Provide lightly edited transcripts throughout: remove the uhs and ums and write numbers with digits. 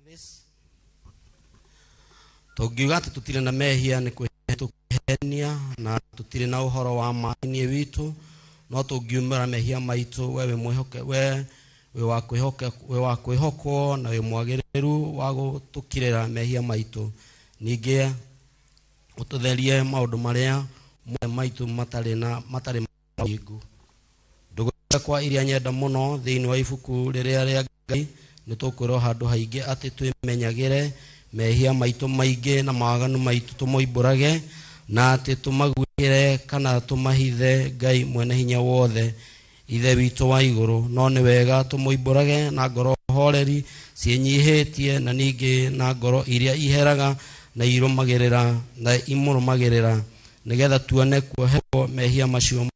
Please. Tũngiuga atĩ tũtirĩ na mehia nĩ kwĩhenia na tũtirĩ na ũhoro wa ma thĩinĩ witũ, no tũngiumĩra mehia maitũ, we wĩ mwĩhoke, we wĩ wa kwĩhoke, wĩ wa kwĩhokwo na wĩ mwagĩrĩru wa gũtũkirĩra mehia maitũ. Ningĩ ũtũtherie maũndũ marĩa mothe maitũ matarĩ na matarĩ mathingu. Ndũgũ ciakwa iria nyenda mũno thĩinĩ wa ibuku rĩrĩa rĩa Ngai, nĩ tũkwĩrwo handũ haingĩ atĩ twĩmenyagĩre mehia maitũ maingĩ na mawaganu maitũ tũmoimbũrage, na atĩ tũmaguĩre kana tũmahithe Ngai mwene hinya wothe Ithe witũ wa igũrũ. No nĩ wega tũmoimbũrage na ngoro horeri ciĩnyihĩtie, na ningĩ na ngoro iria iheraga na irũmagĩrĩra na imũrũmagĩrĩra, nĩgetha tuone kuoherwo mehia macio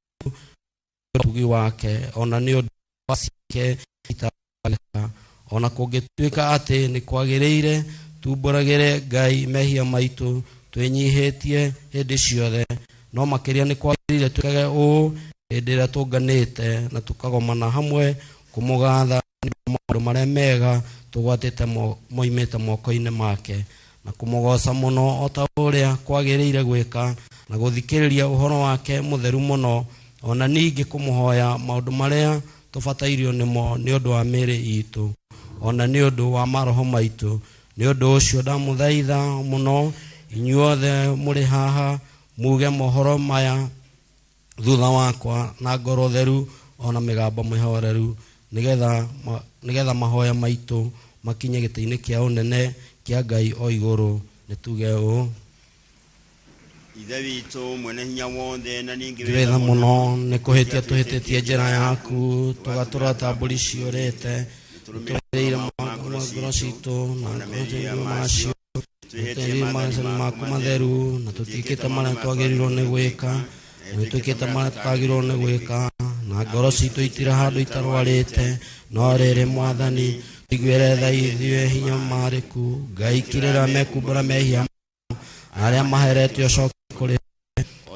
ũtugi wake, ona nĩ ũndũ wa ciake itangĩka. Ona kũngĩtuĩka atĩ nĩ kwagĩrĩire tumbũragĩre Ngai mehia maitũ twĩnyihĩtie hĩndĩ ciothe, no makĩria nĩ kwagĩrĩire twĩkage ũũ hĩndĩ ĩrĩa tũnganĩte na tũkagomana hamwe kũmũgatha nĩ ũndũ wa maũndũ marĩa mega tũgwatĩte moimĩte moko-inĩ make, na kũmũgoca mũno o ta ũrĩa kwagĩrĩire gwĩka, na gũthikĩrĩria ũhoro wake mũtheru mũno, ona ningĩ kũmũhoya maũndũ marĩa tũbatairio nĩmo nĩ ũndũ wa mĩĩrĩ itũ, ona nĩ ũndũ wa maroho maitũ. Nĩ ũndũ ũcio ndamũthaitha mũno inyuothe mũrĩ haha muge mohoro maya thutha wakwa na ngoro theru ona mĩgambo mĩhoreru, nĩgetha mahoya maitũ makinye gĩtĩ-inĩ kĩa ũnene kĩa Ngai o igũrũ. Nĩ tuge ũũ: Ithe witũ mwene hinya wothe na ningĩ wĩ tha mũno, nĩ kũhĩtia tũhĩtĩtie njĩra yaku, tũgatũra ta mbũri ciũrĩte. Nĩtũrĩire ngoro citũ na mehia macio, tũhĩtĩrie maathani maku matheru, na tũtiĩkĩte marĩa twagĩrĩirwo nĩ gwĩka, na nĩtwĩkĩte marĩa tũtagĩrĩirwo nĩ gwĩka, na ngoro citũ itirĩ handũ itarwarĩte. No rĩrĩ, Mwathani, tũiguĩre tha ithuĩ hinya marĩku. Ngai, kirĩra mekumbũra mehia arĩa maherete ũcoke kũrĩ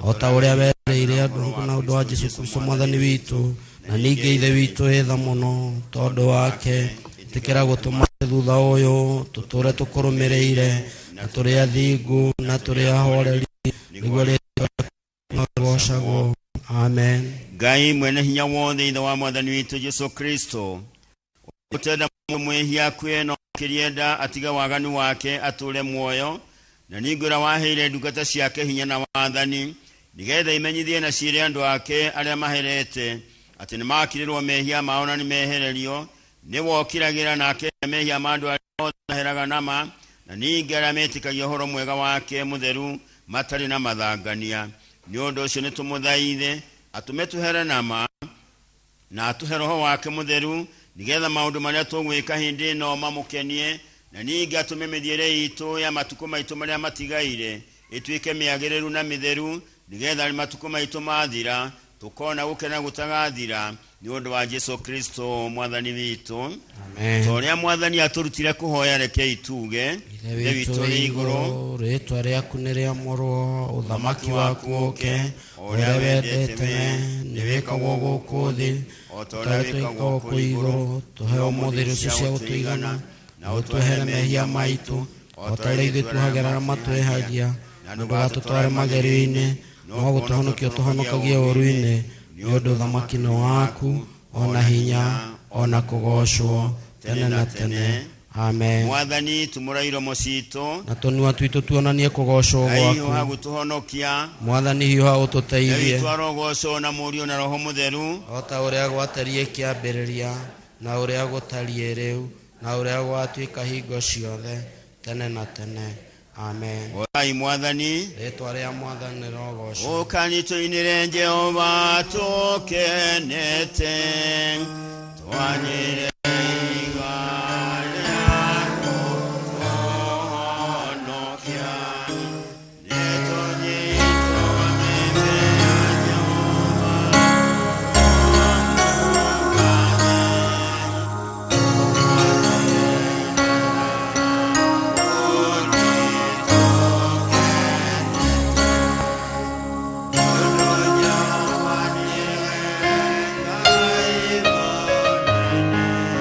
o ta ũrĩa werĩire andũ na ũndũ wa Jesũ Kristo Mwathani witũ. Na ningĩ Ithe witũ wĩ tha mũno, tondũ wake ĩtĩkĩra gũtũma thutha ũyũ tũtũre tũkũrũmĩrĩire, na tũrĩ athingu na tũrĩ ahoreri, nĩguo rĩĩtwa rĩaku rĩgoocagwo. Amen. Ngai mwene hinya wothe, Ithe wa Mwathani witũ Jesu Kristo, ũtenda mwĩhia akue no kĩrienda atige waganu wake atũre muoyo, na ningĩ ũrĩa waheire ndungata ciake hinya na wathani nĩgetha imenyithie na ciĩre andũ ake arĩa maherete atĩ nĩmakirĩrwo mehia mao na nĩmehererio, nĩwe ũkiragĩra nake mehia ma andũ arĩa othe maheraga nama, na ningĩ arĩa metĩkagia ũhoro mwega wake mũtheru matarĩ na mathangania. Nĩ ũndũ ũcio nĩtũmũthaithe atũme tũhere nama na atũhe roho wake mũtheru, nĩgetha maũndũ marĩa tũgwĩka hĩndĩ ĩno mamũkenie, na ningĩ atũme mĩthiĩre itũ ya matukũ maitũ marĩa matigaire ĩtuĩke mĩagĩrĩru na mĩtheru, nĩgetha matukũ maitũ mathira tũkona gũkena gũtagathira, nĩ ũndũ wa Jesu Kristo Mwathani witũ. Amen. Ta ũrĩa Mwathani atũrutire kũhoya, rekei tuge: Ithe witũ wĩ igũrũ, rĩĩtwa rĩaku nĩ rĩamũrwo, ũthamaki waku ũke, ũrĩa wendete we nĩ wĩkagwo gũkũ thĩ o ta ta ũrĩa ũrĩa wĩkagwo twĩkagwo kũu igũrũ. Tũhe ũmũthĩ irio cia gũtũigana, na ũtwehere mehia maitũ o ta ũrĩa ithuĩ tuohagĩra arĩa matwĩhagia, na ndũgatũtware magerio-inĩ, no gũtũhonokia ũtũhonokagie ũũru-inĩ, nĩ ũndũ ũthamaki nĩ waku, ona hinya, ona kũgoocwo tene na tene. Amen. Mwathani, tumũra iromo citũ, na tũnua twitũ tuonanie kũgoocwo Ngai, hiũha gwaku. gũtũhonokia. Mwathani, hiũha Ithe ũtũteithie. witũ arogocwo na Mũriũ na Roho Mũtheru, o ta ũrĩa gwatariĩ kĩambĩrĩria, na ũrĩa gũtariĩ rĩu, na ũrĩa gwatuĩka hingo ciothe, tene na tene. Amen. Goocai Mwathani. Rĩĩtwa rĩa Mwathani rĩrogoocwo. Ũkani tũinĩre Jehova tũkenete, twanĩre iga rĩa kũtũhonokia. Nĩtũnyitwo nĩ mbere ya Jehova tũmũgathe. Tũkenete. Tondũ Jehova nĩwe Ngai mũnene.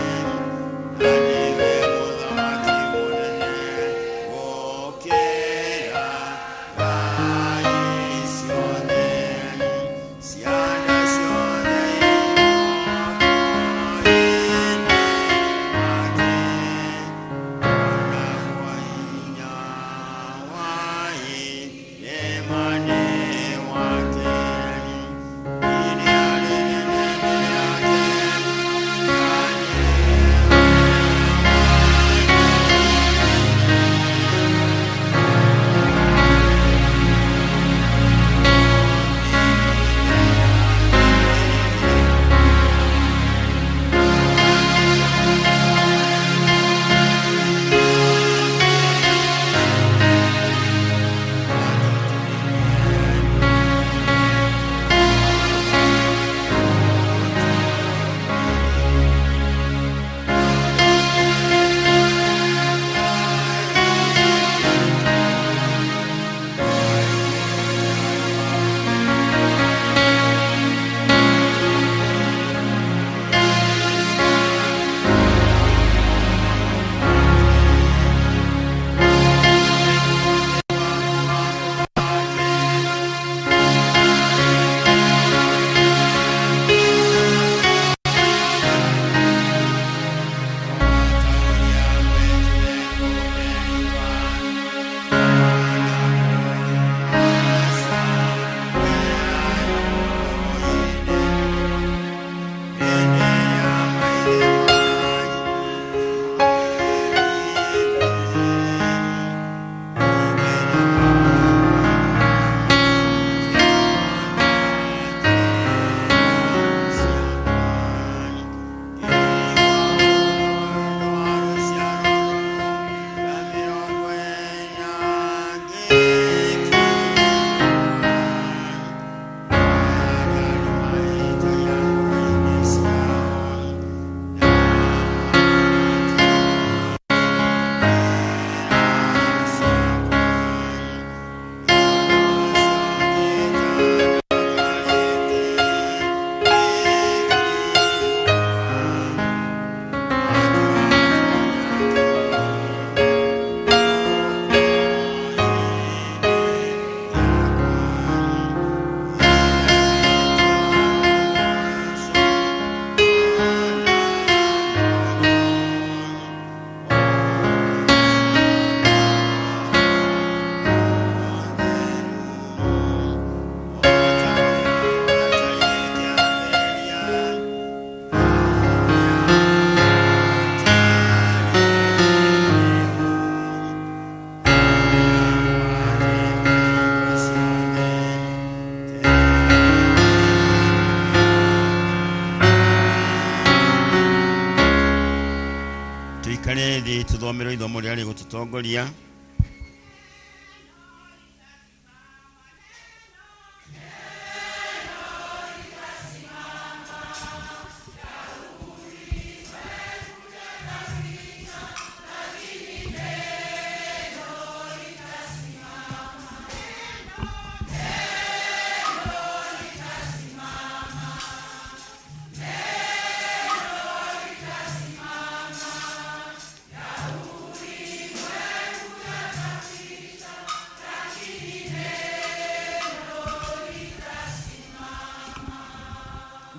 Tũikare thĩ tũthomerwo ithomo rĩrĩa rĩgũtũtongoria.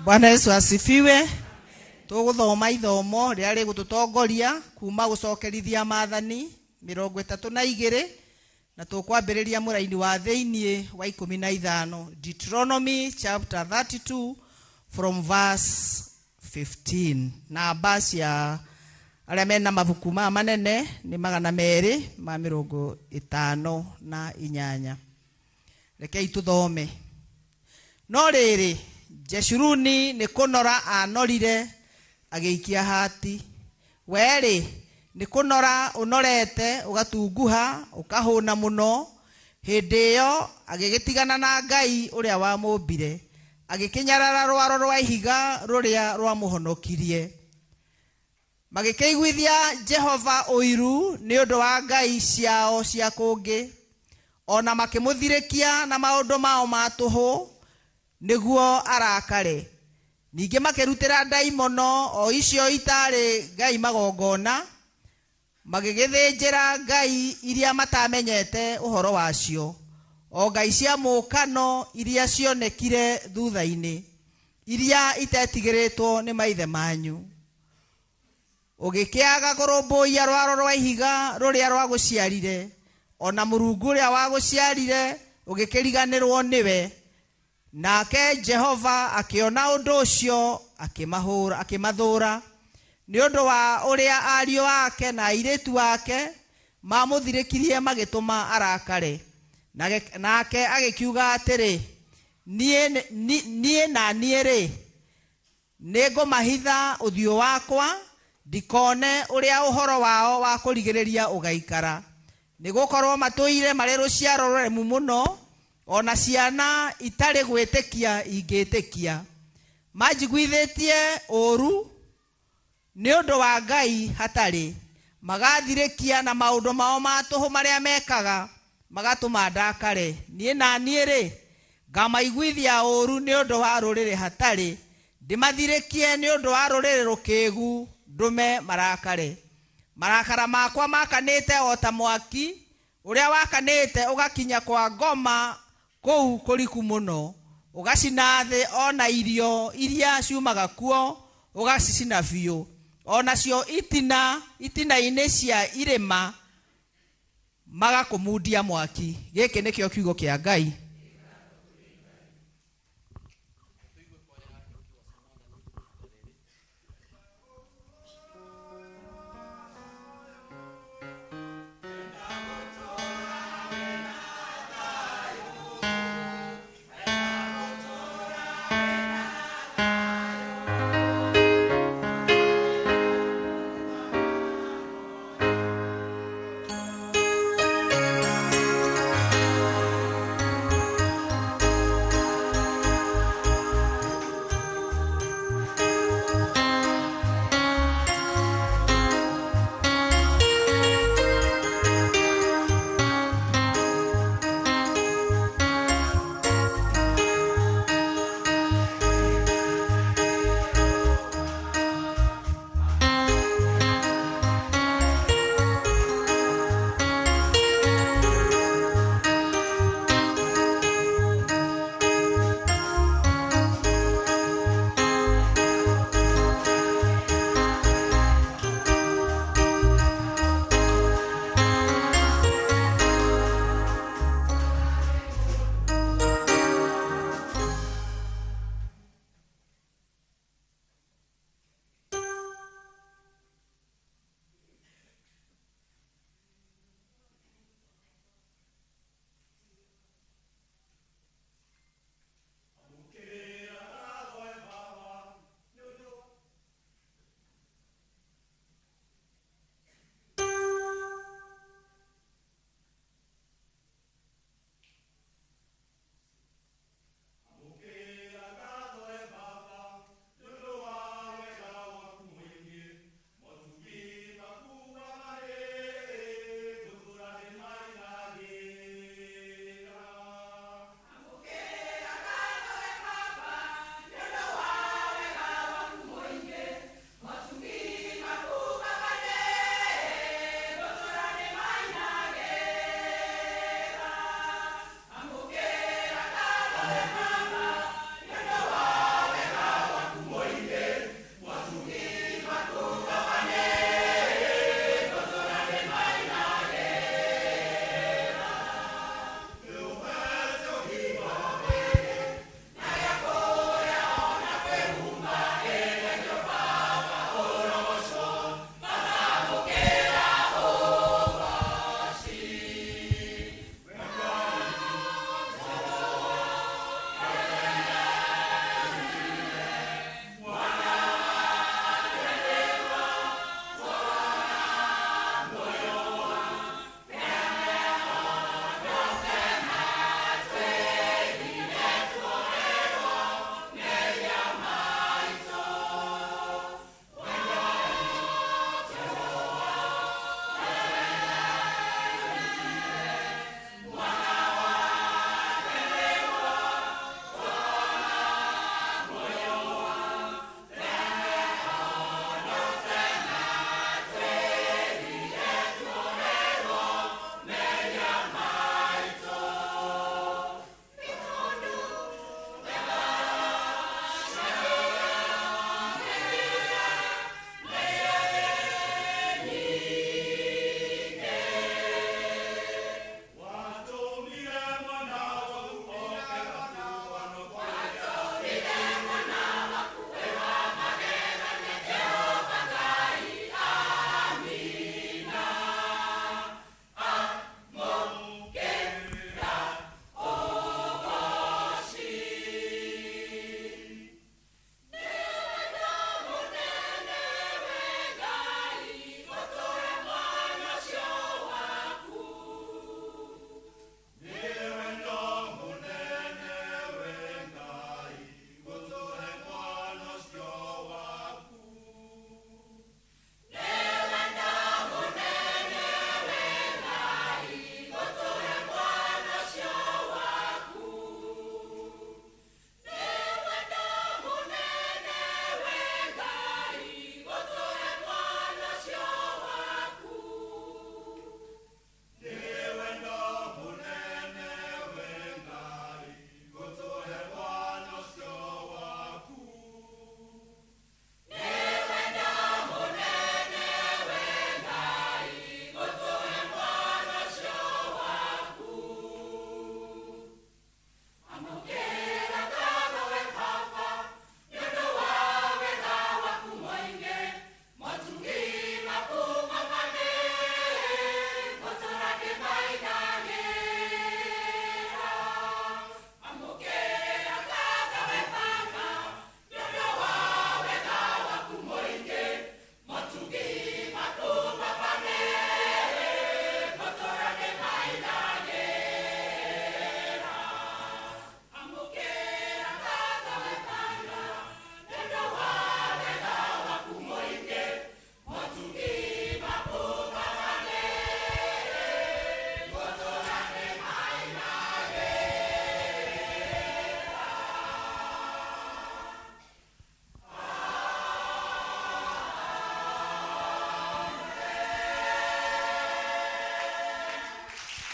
Bwana Yesu asifiwe. Tũgũthoma ithomo rĩrĩa rĩgũtũtongoria kuma gũcokerithia maathani 32 na tũkwambĩrĩria mũraini wa thĩiniĩ wa 15, Deuteronomy chapter 32 from verse 15. Namba cia arĩa mena mabuku maya manene nĩ 258. Rekei tũthome. No rĩrĩ, Jeshuruni nĩ kũnora anorire agĩikia hati. Werĩ nĩ kũnora ũnorete ũgatunguha ũkahũna mũno. Hĩndĩ ĩyo agĩgĩtigana na Ngai ũrĩa wamũmbire, agĩkĩnyarara rwaro rwa ihiga rũrĩa rwamũhonokirie. Magĩkĩiguithia Jehova ũiru nĩ ũndũ wa ngai ciao cia kũngĩ, ona makĩmũthirĩkia na maũndũ mao ma tũhũ nĩguo arakare. Ningĩ makĩrutĩra ndaimono o icio itarĩ ngai magongona, magĩgĩthĩnjĩra ngai iria matamenyete ũhoro wacio, o ngai cia mũũkano iria cionekire thutha-inĩ, iria itetigĩrĩtwo nĩ maithe manyu. Ũgĩkĩaga kũrũmbũiya rwaro rwa ihiga rũrĩa rwagũciarire, ona Mũrungu ũrĩa wagũciarire ũgĩkĩriganĩrwo nĩwe. Nake Jehova akĩona ũndũ ũcio akĩmathũra nĩ ũndũ wa ũrĩa ariũ ake na airĩtu ake mamũthirĩkirie magĩtũma arakare. Nake agĩkiuga atĩrĩ, niĩ na niĩ rĩ, nĩngũmahitha ũthiũ wakwa, ndikone ũrĩa ũhoro wao wa kũrigĩrĩria ũgaikara. Nĩgũkorwo matũire marĩ rũciaro rũremu mũno, ona ciana itarĩ gwĩtĩkia ingĩtĩkia. Manjiguithĩtie ũũru nĩ ũndũ wa ngai hatarĩ, magathirĩkia na maũndũ mao ma tũhũ marĩa mekaga, magatũma ndakare. Niĩ na niĩ rĩ, ngamaiguithia ũũru nĩ ũndũ wa rũrĩrĩ hatarĩ, ndĩmathirĩkie nĩ ũndũ wa rũrĩrĩ rũkĩgu, ndũme marakare. Marakara makwa makanĩte o ta mwaki ũrĩa wakanĩte ũgakinya kwa ngoma kũu kũriku mũno, ũgacina thĩ ona irio iria ciumaga kuo ũgacicina biũ, onacio itina-inĩ cia irĩma magakũmundia mwaki. Gĩkĩ nĩkĩo kiugo kĩa Ngai.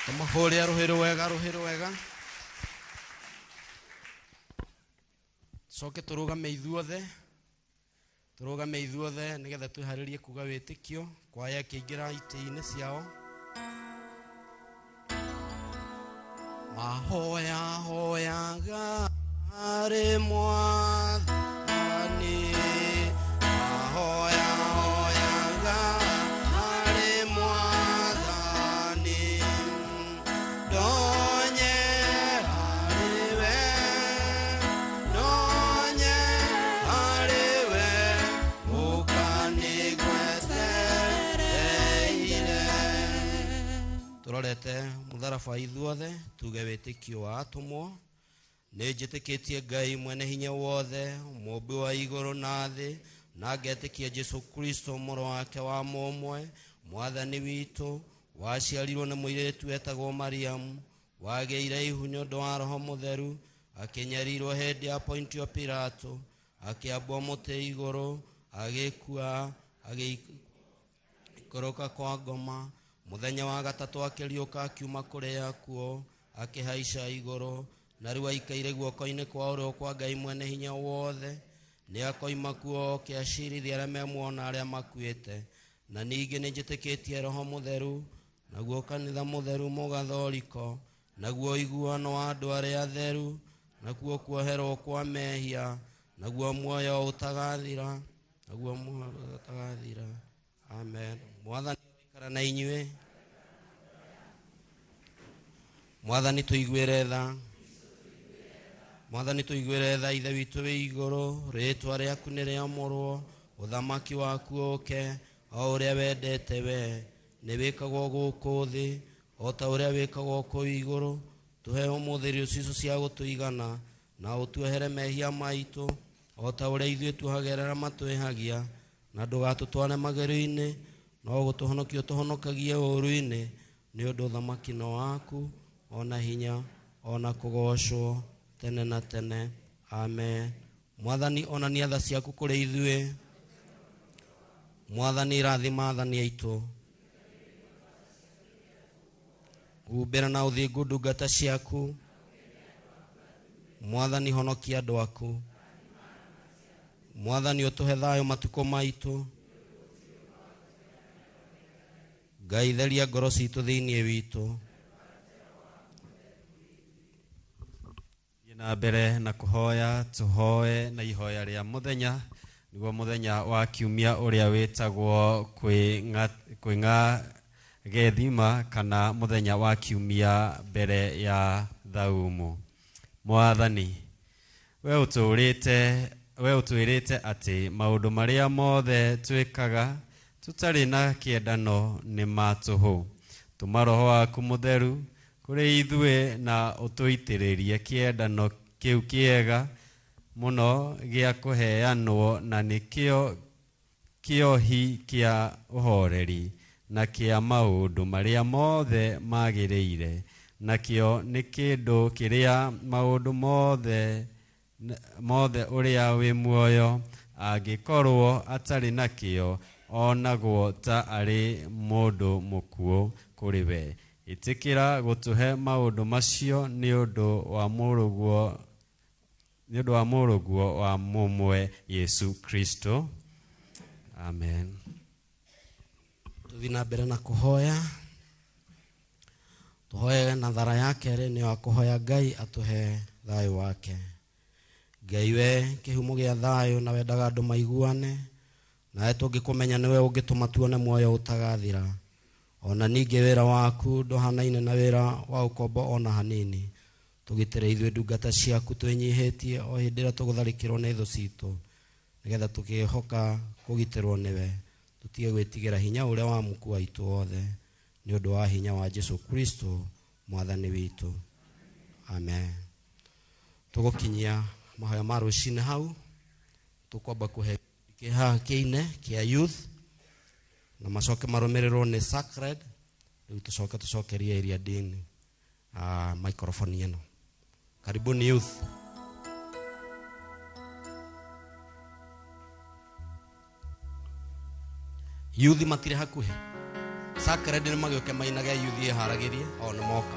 Tũmahũrĩre rũhĩ rwega, rũhĩ rwega. Coke tũrũgame ithuothe, tũrũgame ithuothe nĩgetha twĩharĩrie kuga wĩtĩkio kwaya ĩkĩingĩra itĩ-inĩ ciao. Mahoya hoyaga harĩ Mwathani, mahoya hoyaga harĩ Mwathani, ndonye harĩ we, ndonye harĩ we, ũkanĩgwetereire. Tũrorete mũtharaba ithuothe tuge wĩtĩkio wa atũmwo. Nĩ njĩtĩkĩtie Ngai mwene hinya wothe, mũũmbi wa igũrũ na thĩ, na ngetĩkia Jesũ Kristo mũrũ wake wa mũmwe, Mwathani witũ, waciarirwo nĩ mũirĩtu wetagwo Mariamu, wagĩire ihu nĩ ũndũ wa Roho Mũtheru, akĩnyarirwo hĩndĩ ya Pontio Pilato, akĩambwo mũtĩ igũrũ, agĩkua, agĩikũrũka kwa ngoma, mũthenya wa gatatũ akĩriũka akiuma kũrĩ akuũ, akĩhaica igũrũ, na rĩu aikaire guoko-inĩ kwa ũrĩo kwa Ngai mwene hinya wothe. Nĩ akoima kuo oke acirithie arĩa me muoyo na arĩa makuĩte. Na ningĩ nĩ njĩtĩkĩtie Roho Mũtheru, naguo kanitha mũtheru mũgathoriko, naguo ũiguano wa andũ arĩa atheru, naguo kuoherwo kwa mehia, naguo muoyo ũtagathira, naguo muoyo ũtagathira. Amen. Mwathani ikara na inyuĩ. Mwathani tũiguĩre tha. Mwathani tũiguĩre tha. Ithe witũ wĩ igũrũ, rĩĩtwa rĩaku nĩ rĩamũrwo, ũthamaki waku ũke, o ũrĩa wendete we nĩ wĩkagwo gũkũ thĩ o ta ũrĩa wĩkagwo kũu igũrũ. Tũhe ũmũthĩ irio citũ cia gũtũigana, na ũtuohere mehia maitũ o ta ũrĩa ithuĩ tuohagĩrĩra matwĩhagia, na ndũgatũtware magerio-inĩ, no gũtũhonokia ũtũhonokagie ũũru-inĩ, nĩ ũndũ ũthamaki no waku, ona hinya, ona kũgoocwo tene na tene. Amen. Mwathani onania tha ciaku kũrĩ ithuĩ. Mwathani rathima athani aitũ. Humbĩra na ũthingu ndungata ciaku. Mwathani honokia andũ aku. Mwathani ũtũhe thayũ matukũ maitũ. Ngai theria ngoro citũ thĩinĩ witũ. Na mbere na kũhoya, tũhoe na ihoya rĩa mũthenya, nĩguo mũthenya wa kiumia ũrĩa wĩtagwo kwĩng'a gethima kana mũthenya wa kiumia mbere ya thaumu. Mwathani, we ũtwĩrĩte atĩ maũndũ marĩa mothe twĩkaga tũtarĩ na kĩendano nĩ ma tũhũ. Tũma Roho waku mũtheru kũrĩ ithuĩ na ũtũitĩrĩrie kĩendano kĩu kĩega mũno gĩa kũheanwo, na nĩkĩo kĩohi kĩa ũhoreri na kĩa maũndũ marĩa mothe magĩrĩire, nakĩo nĩ kĩndũ kĩrĩa maũndũ mothe mothe ũrĩa wĩ muoyo angĩkorwo atarĩ nakĩo onagwo ta arĩ mũndũ mũkuũ kũrĩ we. Ĩtĩkĩra gũtũhe maũndũ macio nĩ ũndũ wa mũrũguo, nĩ ũndũ wa mũrũguo wa mũmwe Yesu Kristo. Amen. Tũthiĩ na mbere na kũhoya. Tũhoye na thara ya kerĩ nĩ wa kũhoya Ngai atũhe thayũ wake. Ngai we kĩhumo gĩa thayũ na wendaga andũ maiguane, nawe tũngĩkũmenya nĩwe ũngĩtũma tuone muoyo ũtagathira. Ona ningĩ wĩra waku ndũhanaine na wĩra wa ũkombo ona hanini. Tũgitĩre ithuĩ ndungata ciaku twĩnyihĩtie o hĩndĩ ĩrĩa tũgũtharĩkĩrwo nĩ thũ citũ, nĩgetha tũkĩhoka kũgitĩrwo nĩwe, tũtige gwĩtigĩra hinya ũrĩa wa muku waitũ wothe, nĩ ũndũ wa hinya wa Jesu Kristo Mwathani witũ. Amen. Tũgũkinyia mahoya ma rũcinĩ hau, tũkwamba kũhe kĩhaha kĩine kĩa youth, na macoke marũmĩrĩrwo nĩ sacred. Rĩu tũcoke tũcokerie area dini microphone ĩno. Karibuni youth. Youth matirĩ hakuhĩ. Sacred nĩ magĩũke mainage youth ĩharagĩrie o nĩ moka.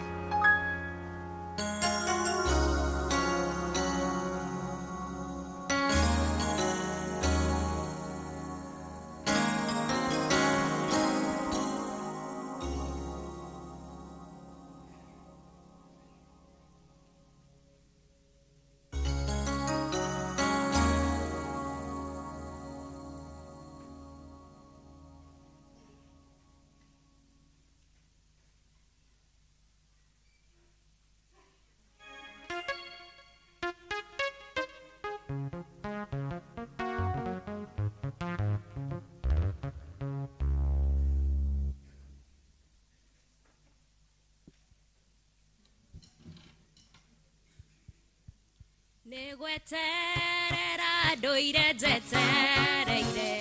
Nĩgweterera ndũire njetereire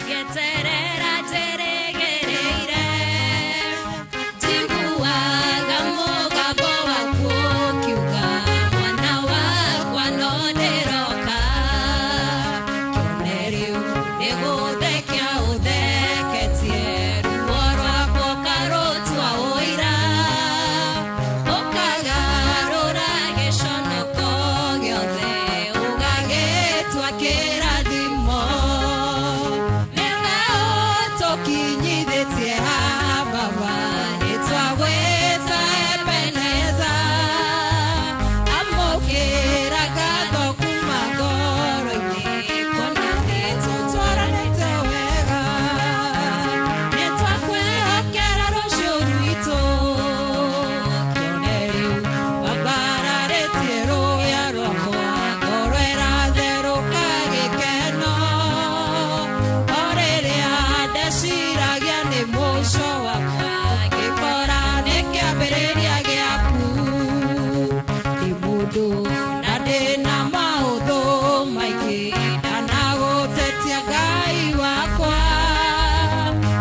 ngeterera njĩrĩgĩrĩire njiguaga mũgambo waku ũkiuga mwana wakwa no ndĩroka kĩone rĩu nĩgũthekia ũtheketie ruo rwakwa ũkarũtua ũira ũkagarũra gĩconoko gĩothe ũgagĩtua kĩrathimo nĩwe ũtũkinyithĩtie haha baba nĩtwagwĩta Ebeneza amũkĩra ngatho kuma ngoro-inĩ kuona nĩtũtwaranĩte wega nĩtwakwĩhokera rũciũ rwitũ kĩone rĩu wambararĩtie rũũya rwakwa ngoro ĩratherũka gĩkeno o rĩrĩa ndeciragia nĩ mũico wakwa ngĩkora nĩ kĩambĩrĩria gĩaku ndĩ mũndũ na ndĩna maũndũ maingĩ ndanagũtetia Ngai wakwa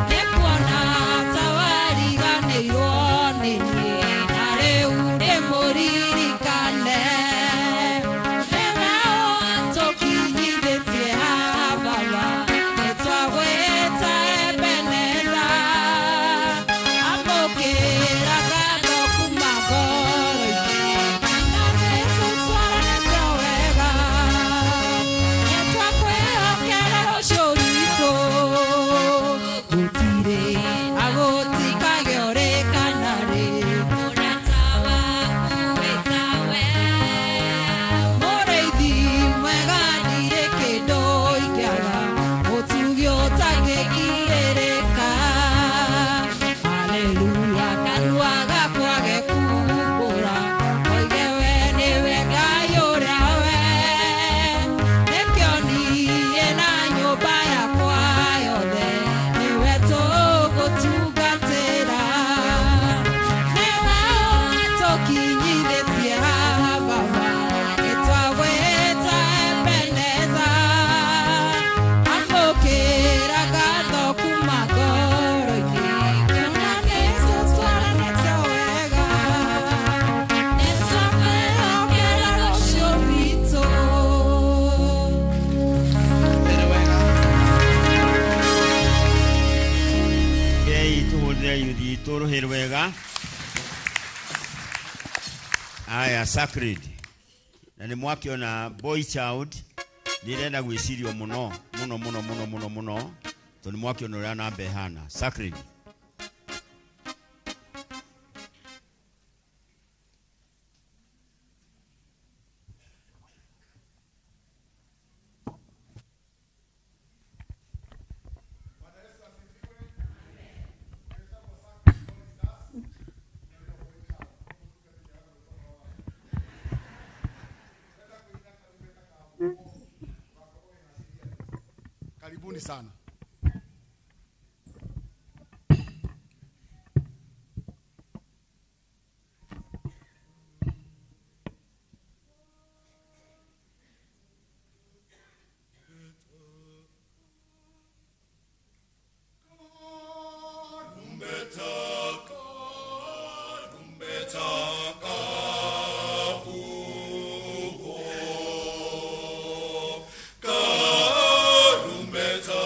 nĩ kuona ta wariganĩirwo nĩ niĩ na rĩu ndĩmũririkane nĩwe ũtũkinyithĩtie haha baba nĩtwagwĩta Ebeneza amũkĩra ngatho kuma ngoro-inĩ na nĩtũtwaranĩte wega nĩtwakwĩhokera rũciũ rwitũ gũtirĩ agũtikage ũrĩ kana rĩ mũrata waku wĩtawe mũrĩithi mwega ndirĩ kĩndũ ingĩaga mũtugi ũtangĩgirĩrĩka haleluya kanua gakwa gekumbũra oige we nĩwe Ngai ũrĩa we nĩkĩo niĩ na nyũmba yakwa yothe nĩwe tũgũtungatĩra nĩwe ũtũkinyithĩtie haha baba nĩtwagwĩta Ebeneza amũkĩra ngatho kuma ngoro-inĩ kuona nĩtũtwaranĩte wega nĩtwakwĩhokera rũciũ rwitũ. Mbere wega. Rekei tũhũrĩre yuthi itũ rũhĩ rwega. Aya sacred na nĩ mwakĩona boy child nĩ ĩrenda gwĩcirio mũno mũno mũno mũno mũno mũno tondũ nĩ mwakĩona ũrĩa namba ĩhana sacred. Karibuni sana. Karumbeta.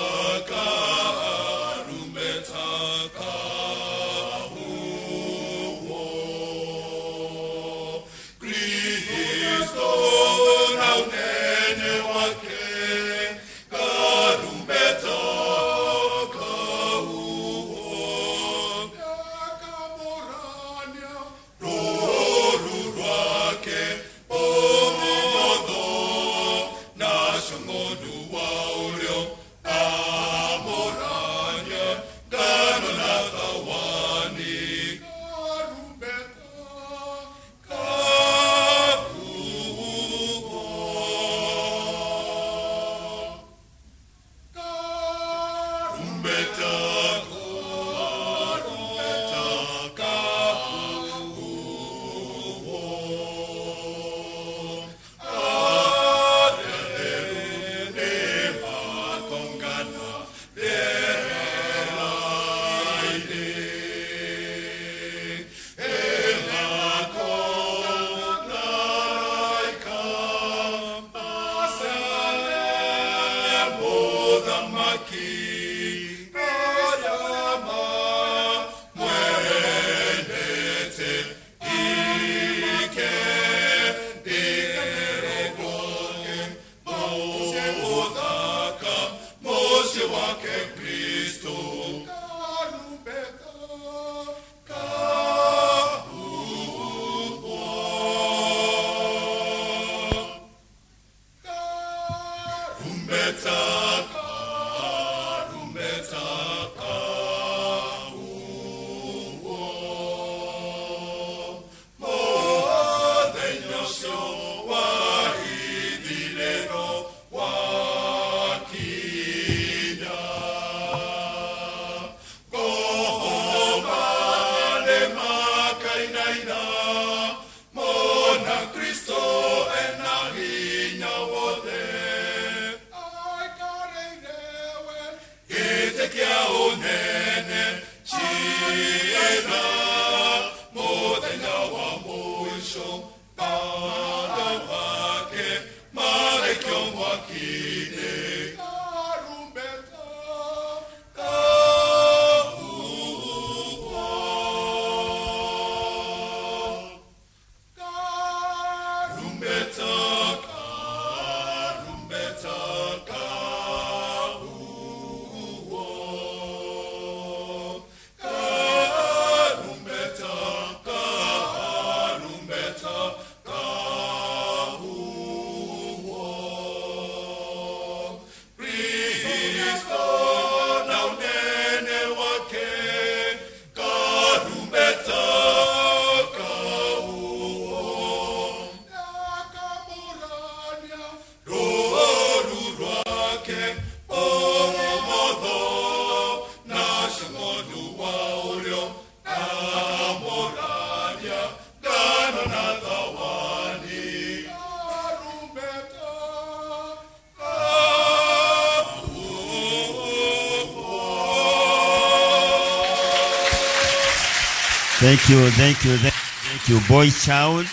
Thank you, thank you, thank you, boy child.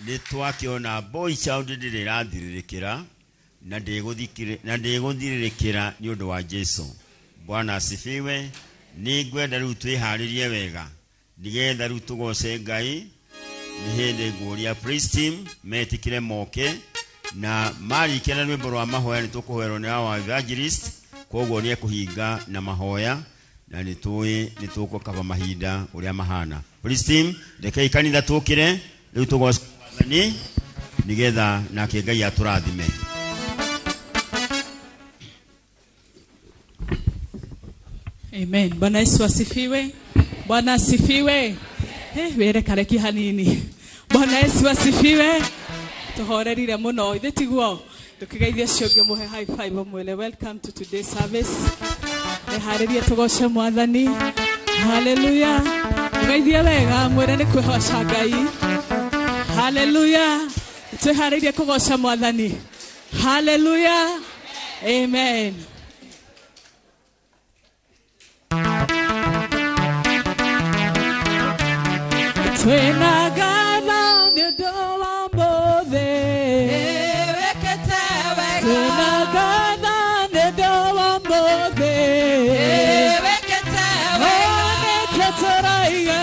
Nĩ twakĩona boy child ndĩrĩ ĩrathirĩrĩkĩra na ndĩgũthirĩrĩkĩra nĩ ũndũ wa Jesu. Bwana asifiwe. Nĩ ngwenda rĩu twĩharĩrie wega nĩgetha rĩu tũgoce Ngai. Nĩ hĩndĩ ngũria praise team metĩkĩre moke na marĩkia na rwĩmbo rwa mahoya nĩ tũkũhoerwo nĩ our evangelist, koguo nĩ ekũhinga na mahoya na nĩ tũĩ nĩ tũgũkaba mahinda ũrĩa mahana. Praise team, rekei kanitha tũkĩre rĩu tũgoce Mwathani nĩgetha nake Ngai atũrathime. Amen. Bwana Yesu asifiwe. Bwana asifiwe. Were kareki hanini. Bwana Yesu asifiwe. Tuhorerire muno ithe tiguo tukigeithia cio ngĩmũhe high five mwele. Welcome to today's service. Nĩharĩrie tũgoce Mwathani. Hallelujah. Ngeithie wega mwĩre nĩ kwĩhoca Ngai. Hallelujah. Twĩharĩrie kũgoca Mwathani. Hallelujah. Amen. Twĩna ngatho nĩ ũndũ wa ũmũthĩ. Wĩkĩte wega. Twĩna ngatho nĩ ũndũ wa ũmũthĩ. Wĩkĩte wega. Nĩkĩo tũraiga.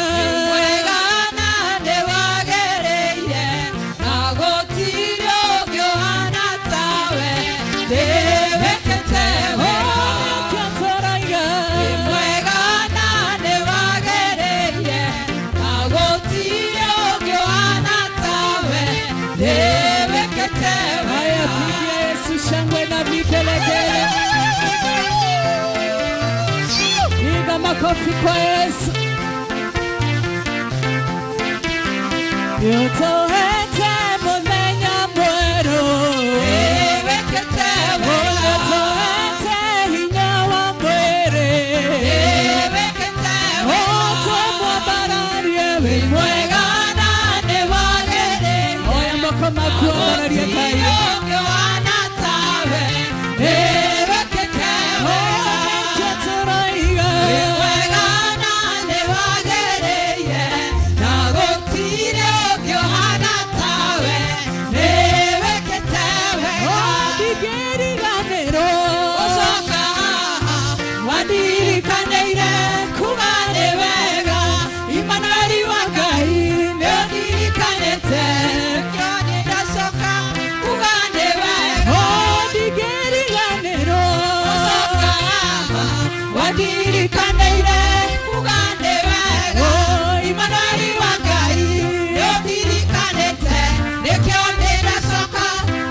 Wega na nĩwagĩrĩire, na gũtirĩ ũngĩ ũhana tawe. Wĩkĩte wega. Nĩkĩo tũraiga. Mwega na nĩwagĩrĩire, na gũtirĩ ũngĩ ũhana tawe. Wĩkĩte Haya, wega. pigia Yesu shangwe na vigelegele. Piga makofi kwa Yesu. Nĩũtũhete mũthenya mwerũ. Wĩkĩte wega. Ũtũhete hinya wa mwĩrĩ. Wĩkĩte wega. Ũtũmwambararie wĩ mwega. Mwega na nĩwagĩrĩire. Oya moko maku ambararie Ngai. Nĩkĩo tũraiga. Ndingĩriganĩrwo. Wandirikanĩire kuga nĩ wega, Imanueli wa Ngai nĩũndirikanĩte. Nĩkĩo nĩndacoka kuga nĩ wega. Ndingĩriganĩrwo. Gũcoka haha, wandirikanĩire kuga nĩ wega, Imanueli wa Ngai nĩũndirikanĩte. Nĩkĩo nĩndacoka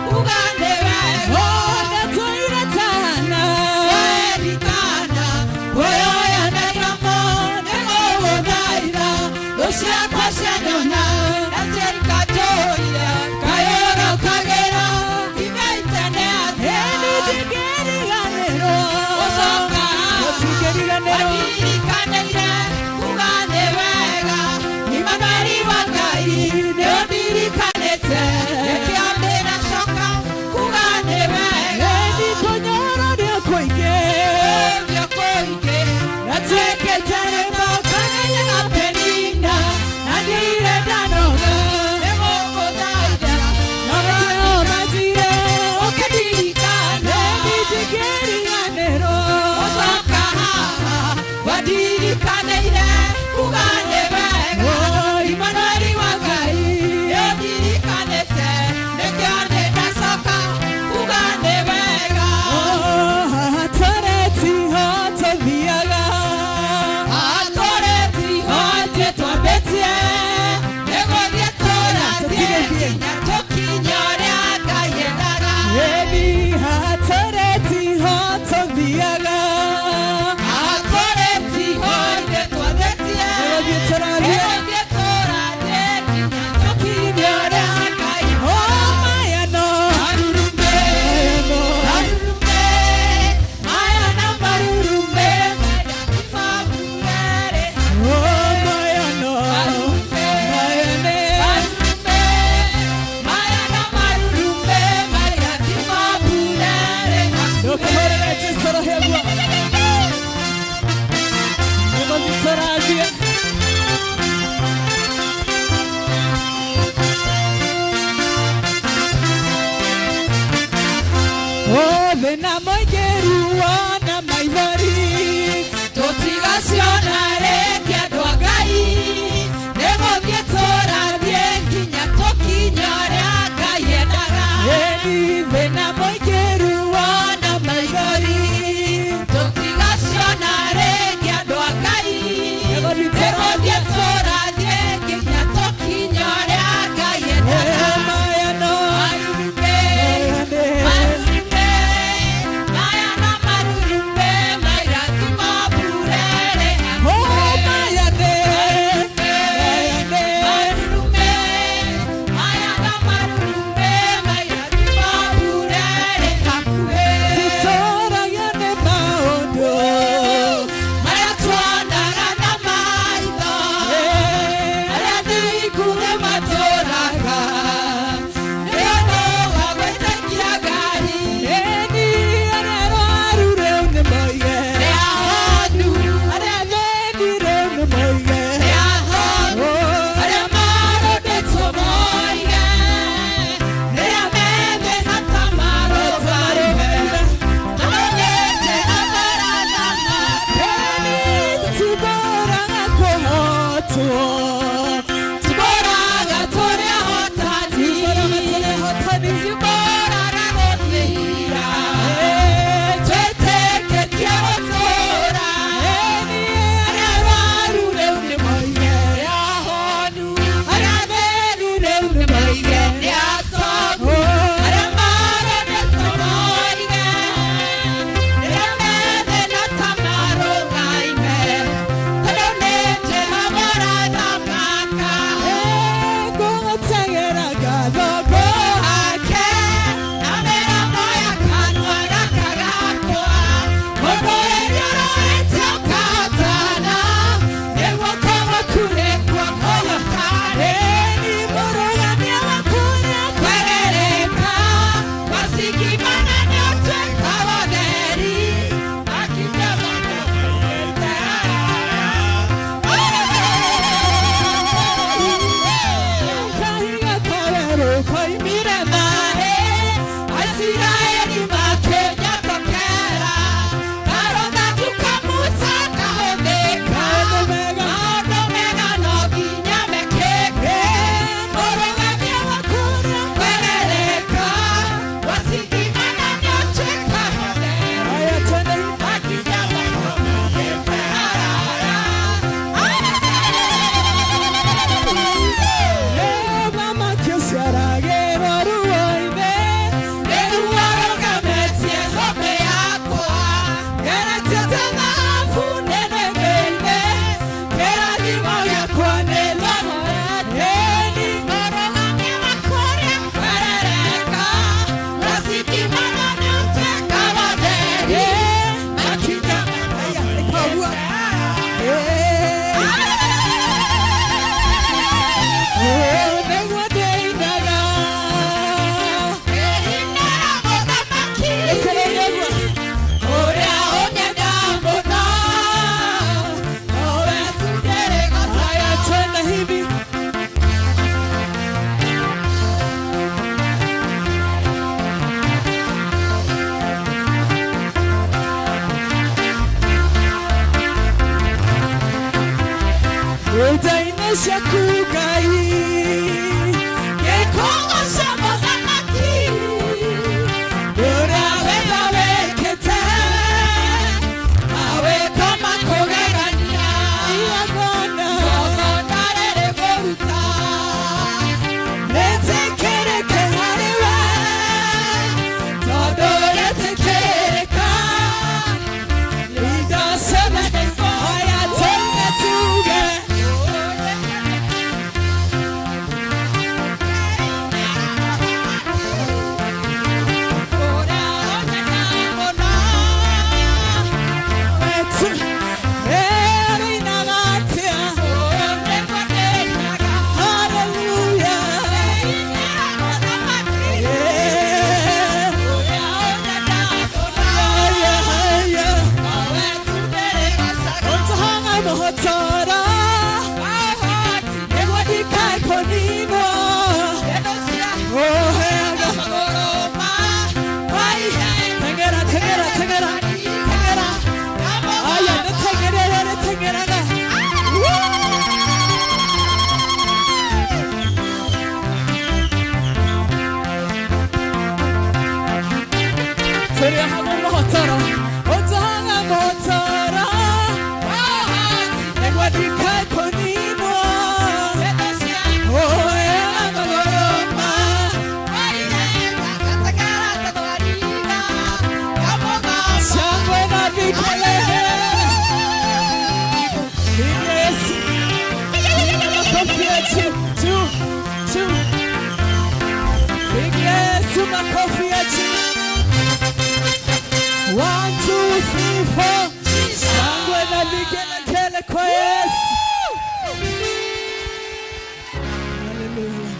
kuga nĩ wega. Ndatũire tana. Werikana, kuoya na iromo nĩgũgũthaitha, thũ ciakwa cianyona na ciĩrika njũire, kayũrũkagĩra imeitene atĩa. Ndingĩriganĩrwo. Gũcoka haha, Ndingĩriganĩrwo. wandirikanĩire kuga nĩ wega, Imanueli wa Ngai nĩũndirikanĩte, nĩkĩo ndĩracoka kuga nĩ wega. Ĩni kũnyororio kũingĩ. Ũũrio kũingĩ, Natuĩkĩte rĩmbo Kanene na Penina, na Thĩna mũingĩ ruo na maithori Tũtigaciona rĩngĩ andũ a Ngai nĩgũthiĩ tũrathiĩ nginya tũkinye ũrĩa Ngai endaga. Ĩni thĩna mũingĩ ruo na maithori Tũtigaciona rĩngĩ andũ a Ngai nĩgũthiĩ tũrathiĩ nginya tũkinye ũrĩa Ngai endaga. Maya no Marurume, marurume, maya no marurume, mairathimo mbura ĩrĩ Oh, hakuhĩ. maya nĩ maya nĩ Marurume, maya no marurume, mairathimo mbura ĩrĩ hakuhĩ. Tũtũragio nĩ maũndũ Marĩa tuonaga na maitho, arĩa thingu nĩmatũũraga, nĩ ũndũ wa gwĩtĩkia Ngai. Ĩni arĩa arwaru rĩu nĩ moige Nĩ ahonu, arĩa athĩni rĩu nĩ moige nĩ ahonu, arĩa marũndĩtwo moige, rĩrĩa methĩna ta marũgaime, marũgĩte amarathamaka. Tũtũraga kũhotwo Tũtũũraga tũrĩ ahotani, tũtũũraga gũthira, twĩtĩkĩtie gũtũũra. Arĩa arwaru rĩu nĩ moige, nĩ ahonu, arĩa athĩni rĩu nĩ moige, nĩ atongu, arĩa marũndĩtwo moige, rĩrĩa methĩna ta marũgaime, tondũ nĩ Jehova ũrathamaka. Ngũgũteng'era ngatho Ngũhake na mĩromo ya kanua gaka gakwa, mũndũ ũrĩa ũroete ũkahotana, nĩguo kũgũrũ nĩkuo kũhotane. Ĩni mũrũgamia wa kũrĩa Kwerereka, wasikimana nĩũtuĩka watheri, makinya kahiga kawerũ koimire maĩ, Aisiraeli makĩnyatokera, karũthanju ka Musa kahũthĩka, maũndũ mega no nginya mekĩke, mũrũgamia wa kũrĩa kwerereka, wasikimana nĩũtuĩka watheri. Aya twende Makinya makomete haraya. Mama kĩciaragĩrwo ruo-inĩ Rĩu warũgamĩtie thũmbĩ yakwa, ngeretie ta thahabu nĩnĩmĩire, kĩrathimo gĩakwa nĩ thomorete. Ĩni Mũrũgamia wa kũrĩa kwerereka, wasikimana nĩũtuĩka watheri. Makinya makomete nĩguo ndĩinaga Ĩhinda mũthamaki ũrĩa ũnyenda mũno, nowe tu ndĩrĩgocaga. Aya twende hivi Ita-inĩ ciaku Ngai Gĩkũngũ mũthamaki ũrĩa wĩra wĩkĩte, mawĩko ma kũgegania, igongona igongona rĩrĩ kũruta, rĩtĩkĩrĩke harĩ we, tondũ rĩtĩkĩrĩka, indo ciothe aya twende tuge kwa Yesu. Hallelujah.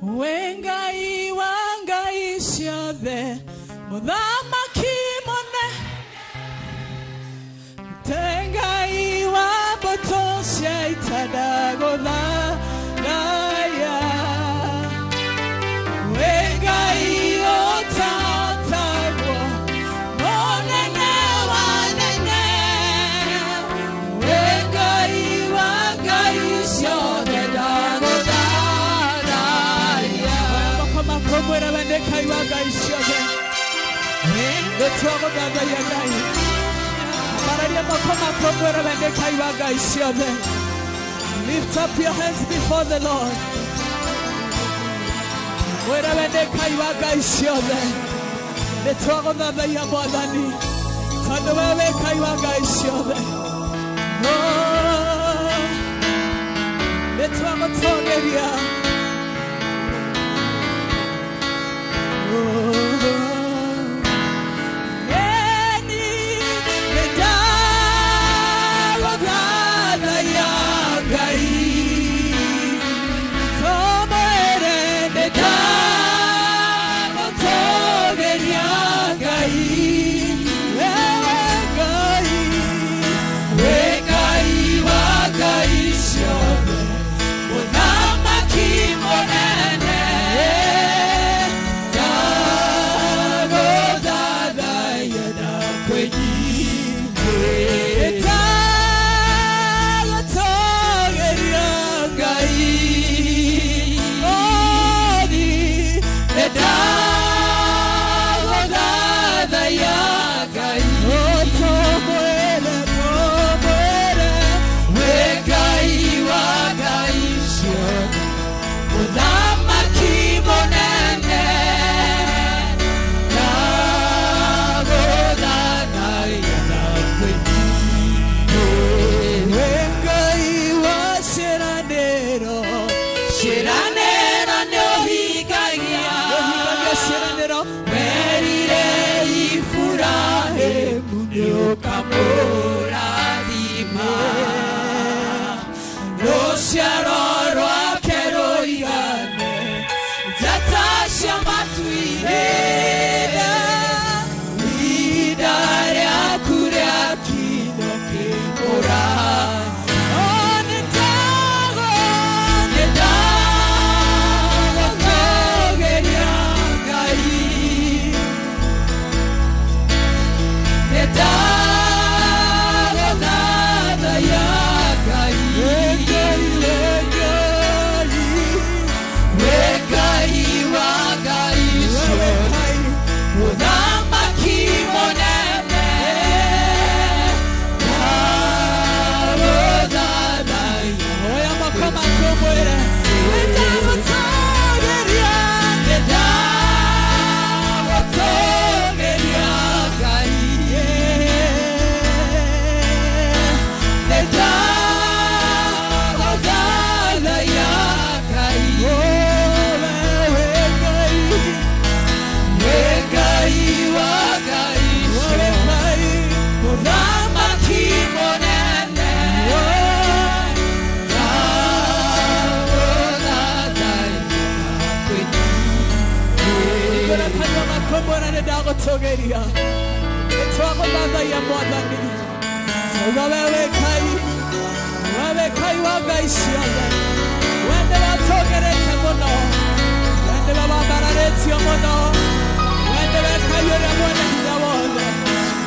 Wengai wangai ciothe muthamaki mũnene Tengai wa mbũtũ cia ita ndagũthathaiya. Wengai ũtatagwo mũnene wa anene. Wengai wa ngai ciothe ndagũthathaiya. Moko makomwĩra wende Ngai wa ngai ciothe. Nĩtwagũthathaiya Ngai. Lift up your hands before the Lord.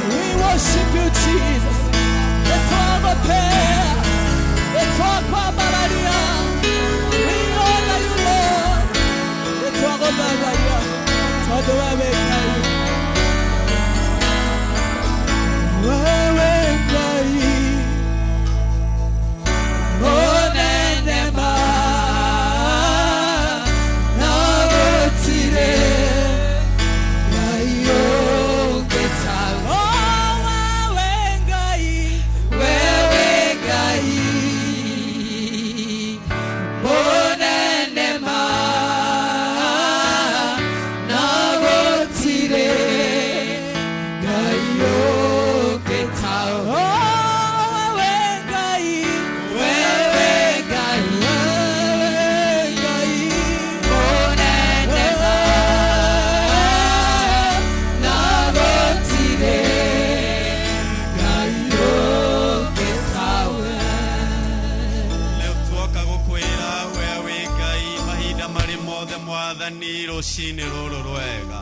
We worship you, Jesus. We honor you, Lord. Oh, Rũcinĩ rũrũ rwega,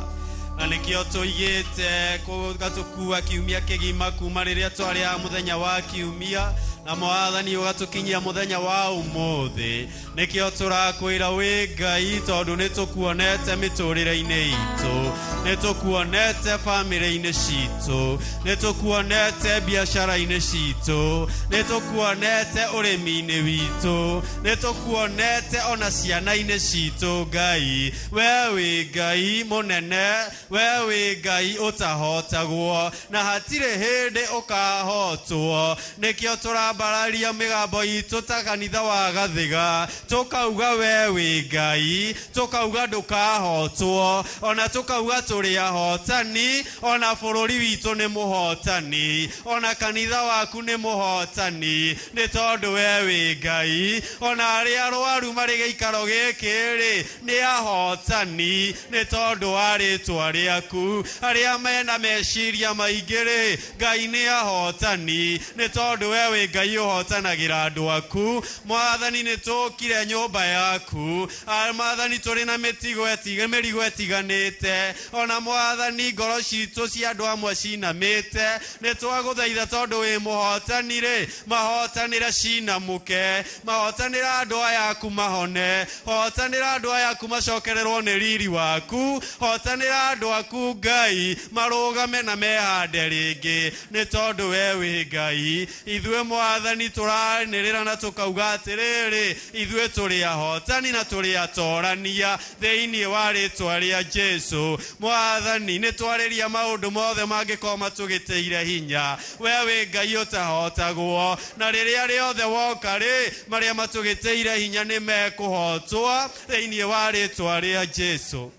na nĩkĩo tũigĩte gũgatũkua kiumia kĩgima kuma rĩrĩa twarĩ a mũthenya wa kiumia, na Mwathani ũgatũkinyia mũthenya wa ũmũthĩ. Nĩkĩo tũrakwĩra wĩ Ngai, tondũ nĩ tũkuonete mĩtũrĩre-inĩ itũ, nĩ tũkuonete bamĩrĩ-inĩ citũ, nĩ tũkuonete biacara-inĩ citũ, nĩ tũkuonete ũrĩmi-inĩ witũ, nĩ tũkuonete ona ciana-inĩ citũ. Ngai, we wĩ Ngai mũnene, we wĩ Ngai ũtahotagwo, na hatirĩ hĩndĩ ũkahotwo. Nĩkĩo tũrambararia mĩgambo itũ ta kanitha wa Gathiga, tũkauga we wĩ Ngai, tũkauga ndũkahotwo, ona tũkauga tũrĩ ahotani, ona bũrũri witũ nĩ mũhotani, ona kanitha waku nĩ mũhotani, nĩ tondũ we wĩ Ngai. Ona arĩa arwaru marĩ gĩikaro gĩkĩ rĩ, nĩ ahotani nĩ tondũ wa rĩtwa rĩaku. Arĩa mena meciria maingĩ rĩ, Ngai, nĩ ahotani nĩ tondũ we wĩ Ngai ũhotanagĩra andũ aku. Mwathani, nĩ tũkire nyũmba yaku. Ah, Mwathani, tũrĩ na mĩtigo mĩrigo ĩtiganĩte, ona Mwathani, ngoro citũ cia andũ amwe cinamĩte. Nĩ twagũthaitha, tondũ wĩ mũhotani rĩ, mahotanĩre cinamũke, mahotanĩra andũ aya aku mahone, hotanĩra andũ aya aku macokererwo nĩ riri waku, hotanĩra andũ aku, Ngai, marũgame na mehande rĩngĩ, nĩ tondũ we wĩ Ngai. Ithuĩ, Mwathani, tũranĩrĩra na tũkauga atĩrĩrĩ, ithuĩ tũrĩ ahotani na tũrĩ atorania thĩinĩ wa rĩtwa rĩa Jesu. Mwathani, nĩ twarĩria maũndũ mothe mangĩkorwo matũgĩtĩire hinya. We wĩ Ngai ũtahotagwo, na rĩrĩa rĩothe woka rĩ, marĩa matũgĩtĩire hinya nĩ mekũhotwo thĩinĩ wa rĩtwa rĩa Jesu.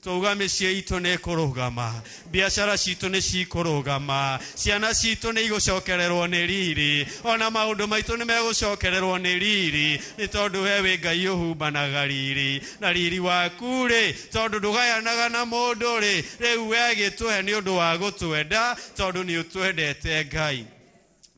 Twauga mĩciĩ itũ nĩ ĩkũrũgama, biacara citũ nĩ cikũrũgama, ciana citũ nĩ igũcokererwo nĩ riri, ona maũndũ maitũ nĩ megũcokererwo nĩ riri, nĩ tondũ we wĩ Ngai ũhumbanaga riri na riri waku rĩ, tondũ ndũgayanaga na mũndũ rĩ, rĩu we gĩtũhe nĩ ũndũ wa gũtwenda, tondũ nĩ ũtwendete, Ngai.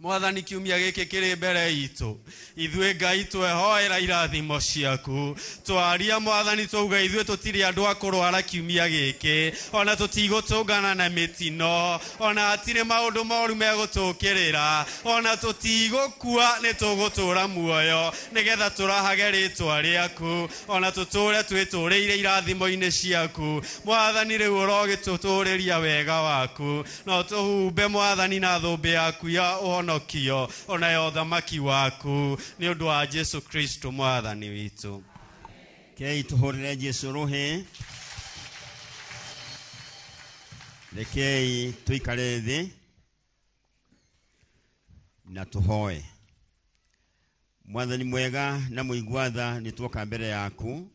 Mwathani, kiumia gĩkĩ kĩrĩ mbere itũ, ithuĩ, Ngai, twehoera irathimo ciaku. Twaria, Mwathani, twauga ithuĩ tũtirĩ andũ a kũrwara kiumia gĩkĩ, ona tũtigũtũngana na mĩtino, ona hatirĩ maũndũ moru megũtũkĩrĩra, ona tũtigũkua, nĩ tũgũtũra muoyo nĩgetha tũrahage rĩtwa rĩaku, ona tũtũre twĩtũrĩire irathimo-inĩ ciaku. Mwathani, rĩu ũrogĩtũtũrĩria wega waku, no tũhumbe, Mwathani, na thũmbĩ yaku ya ũhonokio, ona ya ũthamaki waku, nĩ ũndũ wa Jesu Kristo Mwathani witũ. Kei tũhũrĩre Jesu rũhĩ. Rekei tũikare thĩ na tũhoe. Mwathani mwega na mũigua tha, nĩ tuoka mbere yaku,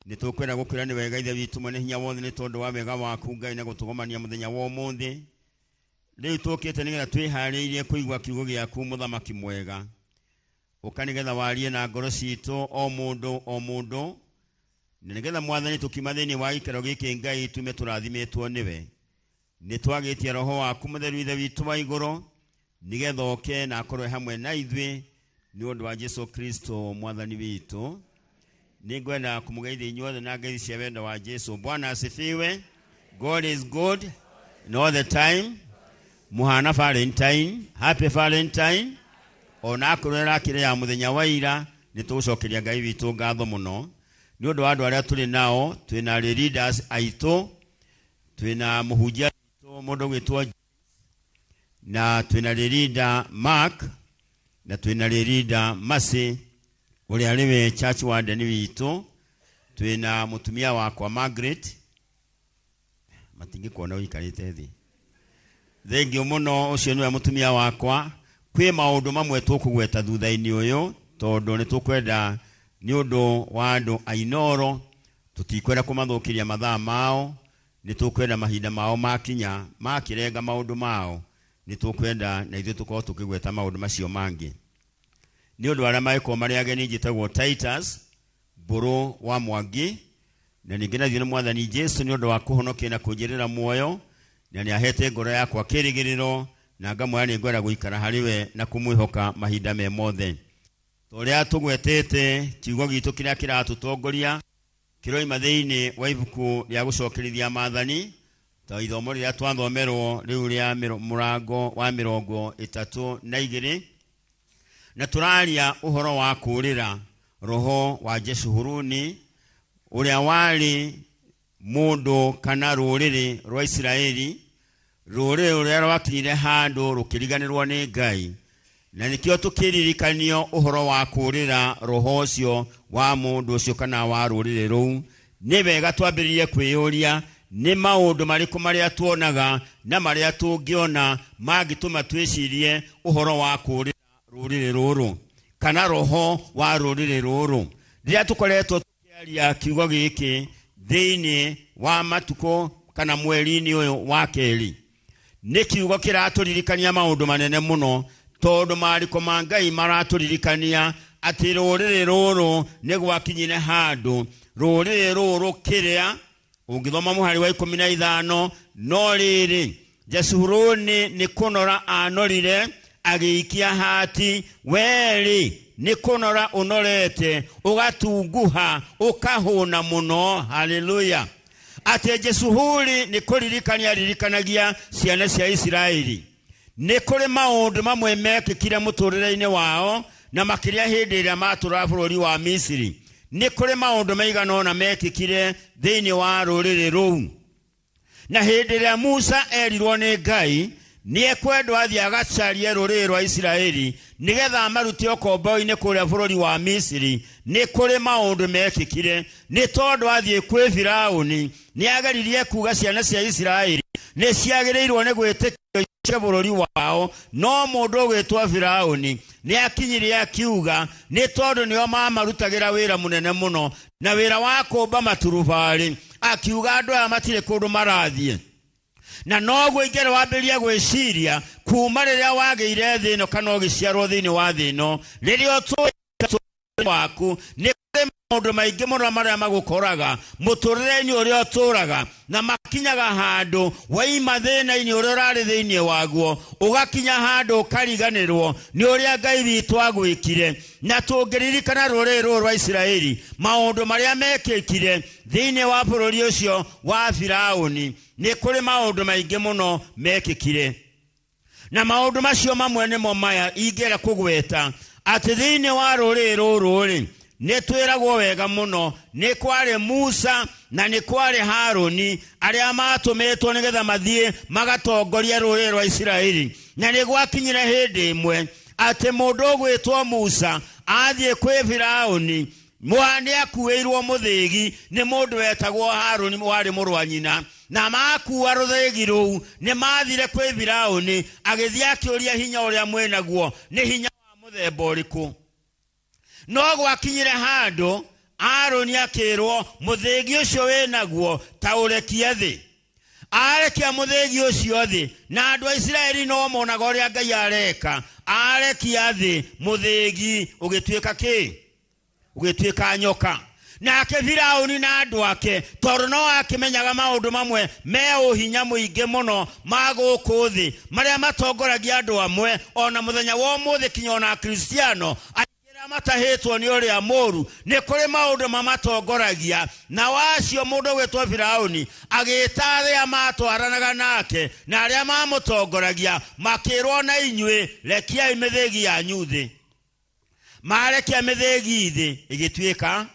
nĩ tũkwenda gũkwĩra nĩ wega, Ithe witũ mwene hinya wothe, nĩ tondũ wa wega waku, Ngai, na gũtũgomania mũthenya wa ũmũthĩ. Rĩu tũkĩte nĩgetha twĩharĩirie kũigua kiugo gĩaku. Mũthamaki mwega, ũka nĩgetha warie na ngoro citũ, o mũndũ o mũndũ, na nĩgetha, Mwathani, tũkiuma thĩinĩ wa gĩikaro gĩkĩ, Ngai, tume tũrathimĩtwo nĩwe. Nĩ twagĩtie Roho waku Mũtheru, Ithe witũ wa igũrũ, nĩgetha oke na akorwe hamwe na ithuĩ, nĩ ũndũ wa Jesu Kristo Mwathani witũ. Nĩ ngwenda kũmũgeithia inyuothe na ngeithi cia wendo wa Jesu. Bwana asifiwe. God is good in all the time. Muhana Valentine, happy Valentine. Ona akorwo ĩrakĩrĩ ya mũthenya wa ira, nĩ tũgũcokeria Ngai witũ ngatho mũno nĩ ũndũ wa andũ arĩa tũrĩ nao. Twĩna leaders aitũ, twĩna mũhunjia witũ mũndũ gwĩtwo, na twĩna leader Mark, na twĩna leader Mercy ũrĩa arĩ we church warden witũ, twĩna mũtumia wakwa Margaret, matingĩkuona ũikarĩte thĩ. Thengiũ mũno, ũcio nĩwe mũtumia wakwa. Kwĩ maũndũ mamwe tũkũgweta thutha-inĩ ũyũ, tondũ nĩ tũkwenda, nĩ ũndũ wa andũ a Inoro, tũtikwenda kũmathũkĩria mathaa mao. Nĩ tũkwenda mahinda mao makinya, makĩrenga maũndũ mao, nĩ tũkwenda na ithuĩ tũkorwo tũkĩgweta maũndũ macio mangĩ. Nĩ ũndũ arĩa mangĩkorwo marĩ ageni, njĩtagwo Titus Mbũrũ wa Mwangi, na ningĩ nathio nĩ Mwathani Jesu nĩ ũndũ wa kũhonokia na kũnjĩrĩra muoyo, na nĩ ahete ngoro yakwa kĩrĩgĩrĩro, na ngamwĩra nĩ ngwenda gũikara harĩ we na kũmwĩhoka mahinda me mothe. Ta ũrĩa tũgwetete, kiugo gitũ kĩrĩa kĩratũtongoria Kĩroima thĩinĩ wa ibuku rĩa gũcokerithia maathani, ta ithomo rĩrĩa twathomerwo rĩu rĩa mũrango wa 32, na tũraria ũhoro wa kũũrĩra roho wa Jeshuhuruni, ũrĩa warĩ mũndũ kana rũrĩrĩ rwa Isiraeli, rũrĩrĩ rũrĩa rwakinyire handũ rũkĩriganĩrwo nĩ Ngai. Na nĩkĩo tũkĩririkanio ũhoro wa kũũrĩra roho ũcio wa mũndũ ũcio kana wa rũrĩrĩ rũu. Nĩ wega twambĩrĩrie kwĩyũria nĩ maũndũ marĩkũ marĩa tuonaga na marĩa tũngĩona mangĩtũma twĩcirie ũhoro wa kũũrĩra rũrĩrĩ rũrũ kana roho wa rũrĩrĩ rũrũ. Rĩrĩa tũkoretwo tũkĩaria kiugo gĩkĩ thĩinĩ wa matukũ kana mweri-inĩ ũyũ wa kerĩ, nĩ kiugo kĩratũririkania maũndũ manene mũno, tondũ maandĩko ma Ngai maratũririkania atĩ rũrĩrĩ rũrũ nĩ gwakinyire handũ, rũrĩrĩ rũrũ kĩrĩa ũngĩthoma mũhari wa 15, no rĩrĩ Jeshuhuruni nĩ kũnora anorire agĩikia hati, werĩ nĩ kũnora ũnorete ũgatunguha ũkahũna mũno. Haleluya! Atĩ Jeshuhuri nĩ kũririkania aririkanagia ciana cia Isiraeli nĩ kũrĩ maũndũ mamwe mekĩkire mũtũrĩre-inĩ wao, na makĩria hĩndĩ ĩrĩa matũraga bũrũri wa Misiri. Nĩ kũrĩ maũndũ maigana ũna mekĩkire thĩinĩ wa rũrĩrĩ rũu. Na hĩndĩ ĩrĩa Musa erirwo nĩ Ngai nĩ ekwendwo athiĩ agacarie rũrĩrĩ rwa Isiraeli nĩgetha amarute ũkombo-inĩ kũrĩa bũrũri wa Misiri, nĩ kũrĩ maũndũ mekĩkire. Nĩ tondũ athiĩ kwĩ Firaũni nĩ ageririe kuga ciana cia Isiraeli nĩ ciagĩrĩirwo nĩ gwĩtĩkio icoke bũrũri wao, no mũndũ ũgwĩtwo Firaũni nĩ akinyire akiuga nĩ tondũ nĩo mamarutagĩra wĩra mũnene mũno na wĩra wa kũmba maturubarĩ, akiuga andũ aya matirĩ kũndũ marathiĩ. Na noguo ingĩrĩ wambĩrĩria gwĩciria kuma rĩrĩa wagĩire thĩ ĩno kana ũgĩciarwo thĩinĩ wa thĩ ĩno, rĩrĩa ũtũũrĩte waku nĩ kũrĩ maũndũ maingĩ mũno marĩa magũkoraga mũtũrĩre-inĩ ũrĩa ũtũũraga, na makinyaga handũ waima thĩna-inĩ ũrĩa ũrarĩ thĩinĩ waguo, ũgakinya handũ ũkariganĩrwo nĩ ũrĩa Ngai witũ agwĩkire. Na tũngĩririkana rũrĩrĩ rũrũ rwa Isiraeli maũndũ marĩa mekĩkire thĩinĩ wa bũrũri ũcio wa Firaũni, nĩ kũrĩ maũndũ maingĩ mũno mekĩkire. Na maũndũ macio mamwe nĩmo maya ingĩenda kũgweta, atĩ thĩinĩ wa rũrĩrĩ rũrũ rĩ, nĩ twĩragwo wega mũno nĩ kwarĩ Musa na nĩ kwarĩ Harũni arĩa matũmĩtwo nĩgetha mathiĩ magatongorie rũrĩrĩ rwa Isiraeli. Na nĩ gwakinyire hĩndĩ ĩmwe atĩ mũndũ ũgwĩtwo Musa athiĩ kwĩ Firaũni, nĩ akuĩirwo mũthĩgi nĩ mũndũ wetagwo Harũni warĩ mũrũ wa nyina. Na makua rũthĩgi rũu nĩ mathire kwĩ Firaũni, agĩthiĩ akĩũria hinya ũrĩa mwĩnaguo nĩ hinya wa mũthemba ũrĩkũ. No gwakinyire handũ Harũni akĩrwo mũthĩgi ũcio wĩnaguo ta ũrekie thĩ. Arekia mũthĩgi ũcio thĩ, na andũ a Isiraeli no monaga ũrĩa Ngai areka. Arekia thĩ mũthĩgi ũgĩtuĩka kĩ? Ũgĩtuĩka nyoka. Nake Firaũni na andũ ake, tondũ no akĩmenyaga maũndũ mamwe me ũhinya mũingĩ mũno ma gũkũ thĩ marĩa matongoragia andũ amwe ona mũthenya wa ũmũthĩ kinya ona Akristiano arĩa matahĩtwo nĩ ũrĩa mũũru, nĩ kũrĩ maũndũ mamatongoragia. Na wacio mũndũ ũgwĩtwo Firaũni agĩĩta arĩa matwaranaga nake na arĩa mamũtongoragia, makĩrwo na inyuĩ rekiai mĩthĩgi yanyu thĩ. Marekia mĩthĩgi thĩ ĩgĩtuĩka.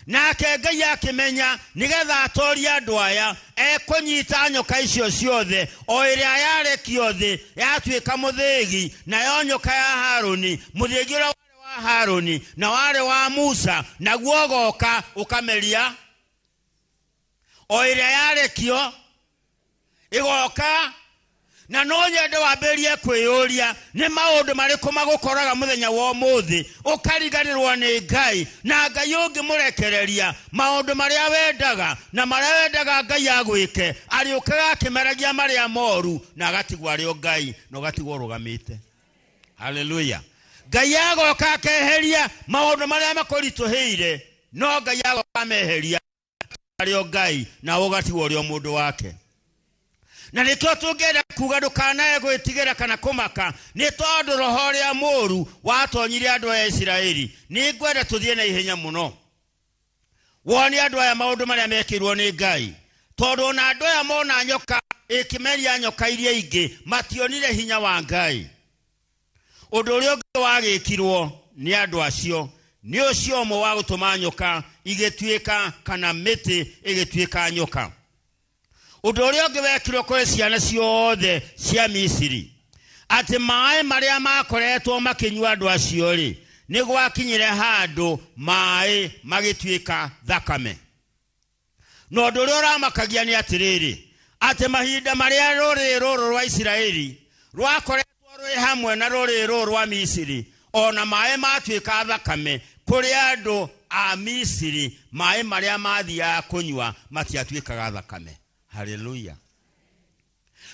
Nake Ngai akĩmenya nĩgetha atorie andũ aya ekũnyita nyoka icio ciothe, o ĩrĩa yarekio thĩ yatuĩka mũthĩgi, nayo nyoka ya Harũni, mũthĩgi ũrĩa warĩ wa Harũni na warĩ wa Musa, naguo ũgoka ũkameria o ĩrĩa yarekio ĩgoka. Na no nyende wambĩrĩrie kwĩyũria nĩ maũndũ marĩkũ magũkoraga mũthenya wa ũmũthĩ ũkariganĩrwo nĩ Ngai, na Ngai ũngĩmũrekereria maũndũ marĩa wendaga na marĩa wendaga Ngai agwĩke, arĩũkaga akĩmeragia marĩa moru na agatigwo arĩ o Ngai na ũgatigwo ũrũgamĩte. Haleluya! Ngai agoka akeheria maũndũ marĩa makũritũhĩire, no Ngai agoka ameheria arĩ o Ngai na ũgatigwo ũrĩ o mũndũ wake. Na nĩkĩo tũngĩenda kuga ndũkanae gwĩtigĩra kana kũmaka, nĩ tondũ roho ũrĩa mũũru watonyire andũ a Isiraeli. Nĩ ngwenda tũthiĩ na ihenya mũno. Wone andũ aya maũndũ marĩa mekĩirwo nĩ Ngai, tondũ ona andũ aya mona nyoka ĩkĩmeria nyoka iria ingĩ mationire hinya wa Ngai. Ũndũ ũrĩa ũngĩ wagĩkirwo nĩ andũ acio nĩ ũcio ũmwe wa gũtũma nyoka igĩtuĩka kana mĩtĩ ĩgĩtuĩka nyoka. Ũndũ ũrĩa ũngĩ wekirwo kũrĩ ciana ciothe cia Misiri, atĩ maĩ marĩa makoretwo makĩnyua andũ acio rĩ, nĩ gwakinyire handũ maĩ magĩtuĩka thakame. Na ũndũ ũrĩa ũramakagia nĩ atĩrĩrĩ, atĩ mahinda marĩa rũrĩrĩ rũrũ rwa Isiraeli rwakoretwo rwĩ hamwe na rũrĩrĩ rũrũ rwa Misiri, ona maĩ matuĩka thakame, kũrĩ andũ a Misiri maĩ marĩa mathiaga kũnyua matiatuĩkaga thakame. Haleluya.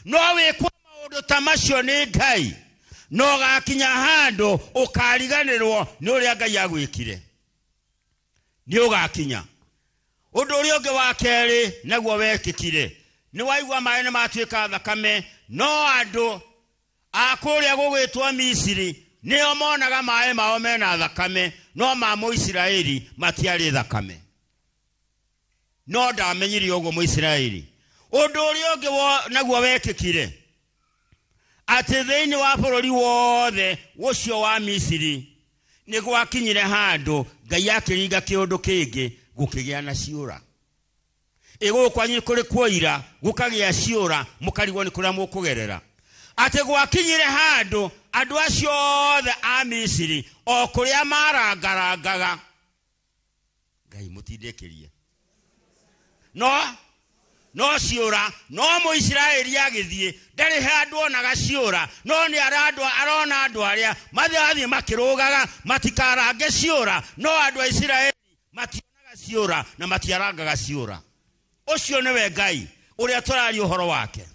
No wĩkwo maũndũ ta macio nĩ Ngai, no ũgakinya handũ ũkariganĩrwo nĩ ũrĩa Ngai agwĩkire. Nĩ ũgakinya. Ũndũ ũrĩa ũngĩ wa kerĩ naguo wekĩkire, nĩ waigua maĩ nĩ matuĩka thakame, no andũ a kũrĩa gũgwĩtwo Misiri nĩo monaga maĩ mao mena thakame, no ma Mũisiraeli matiarĩ thakame. No ndamenyire ũguo Mũisiraeli. Ũndũ ũrĩa ũngĩ naguo wekĩkire, atĩ thĩinĩ wa bũrũri wothe ũcio wa Misiri nĩ gwakinyire handũ Ngai akĩringa kĩũndũ kĩngĩ, gũkĩgĩa na ciũra. Ĩgũkũ kwanyu kũrĩ kuoira, gũkagĩa ciũra, mũkarigwo nĩ kũrĩa mũkũgerera. Atĩ gwakinyire handũ andũ acio othe a Misiri o kũrĩa marangarangaga, Ngai mũtindĩkĩrie, no ciũra, no Mũisiraeli agĩthiĩ ndarĩ handũ onaga ciũra, no nĩ arona andũ arĩa mathiĩ makĩrũgaga matikarange ciũra, no andũ a Isiraeli mationaga ciũra na matiarangaga ciũra. Ũcio nĩwe Ngai ũrĩa tũraria ũhoro wake.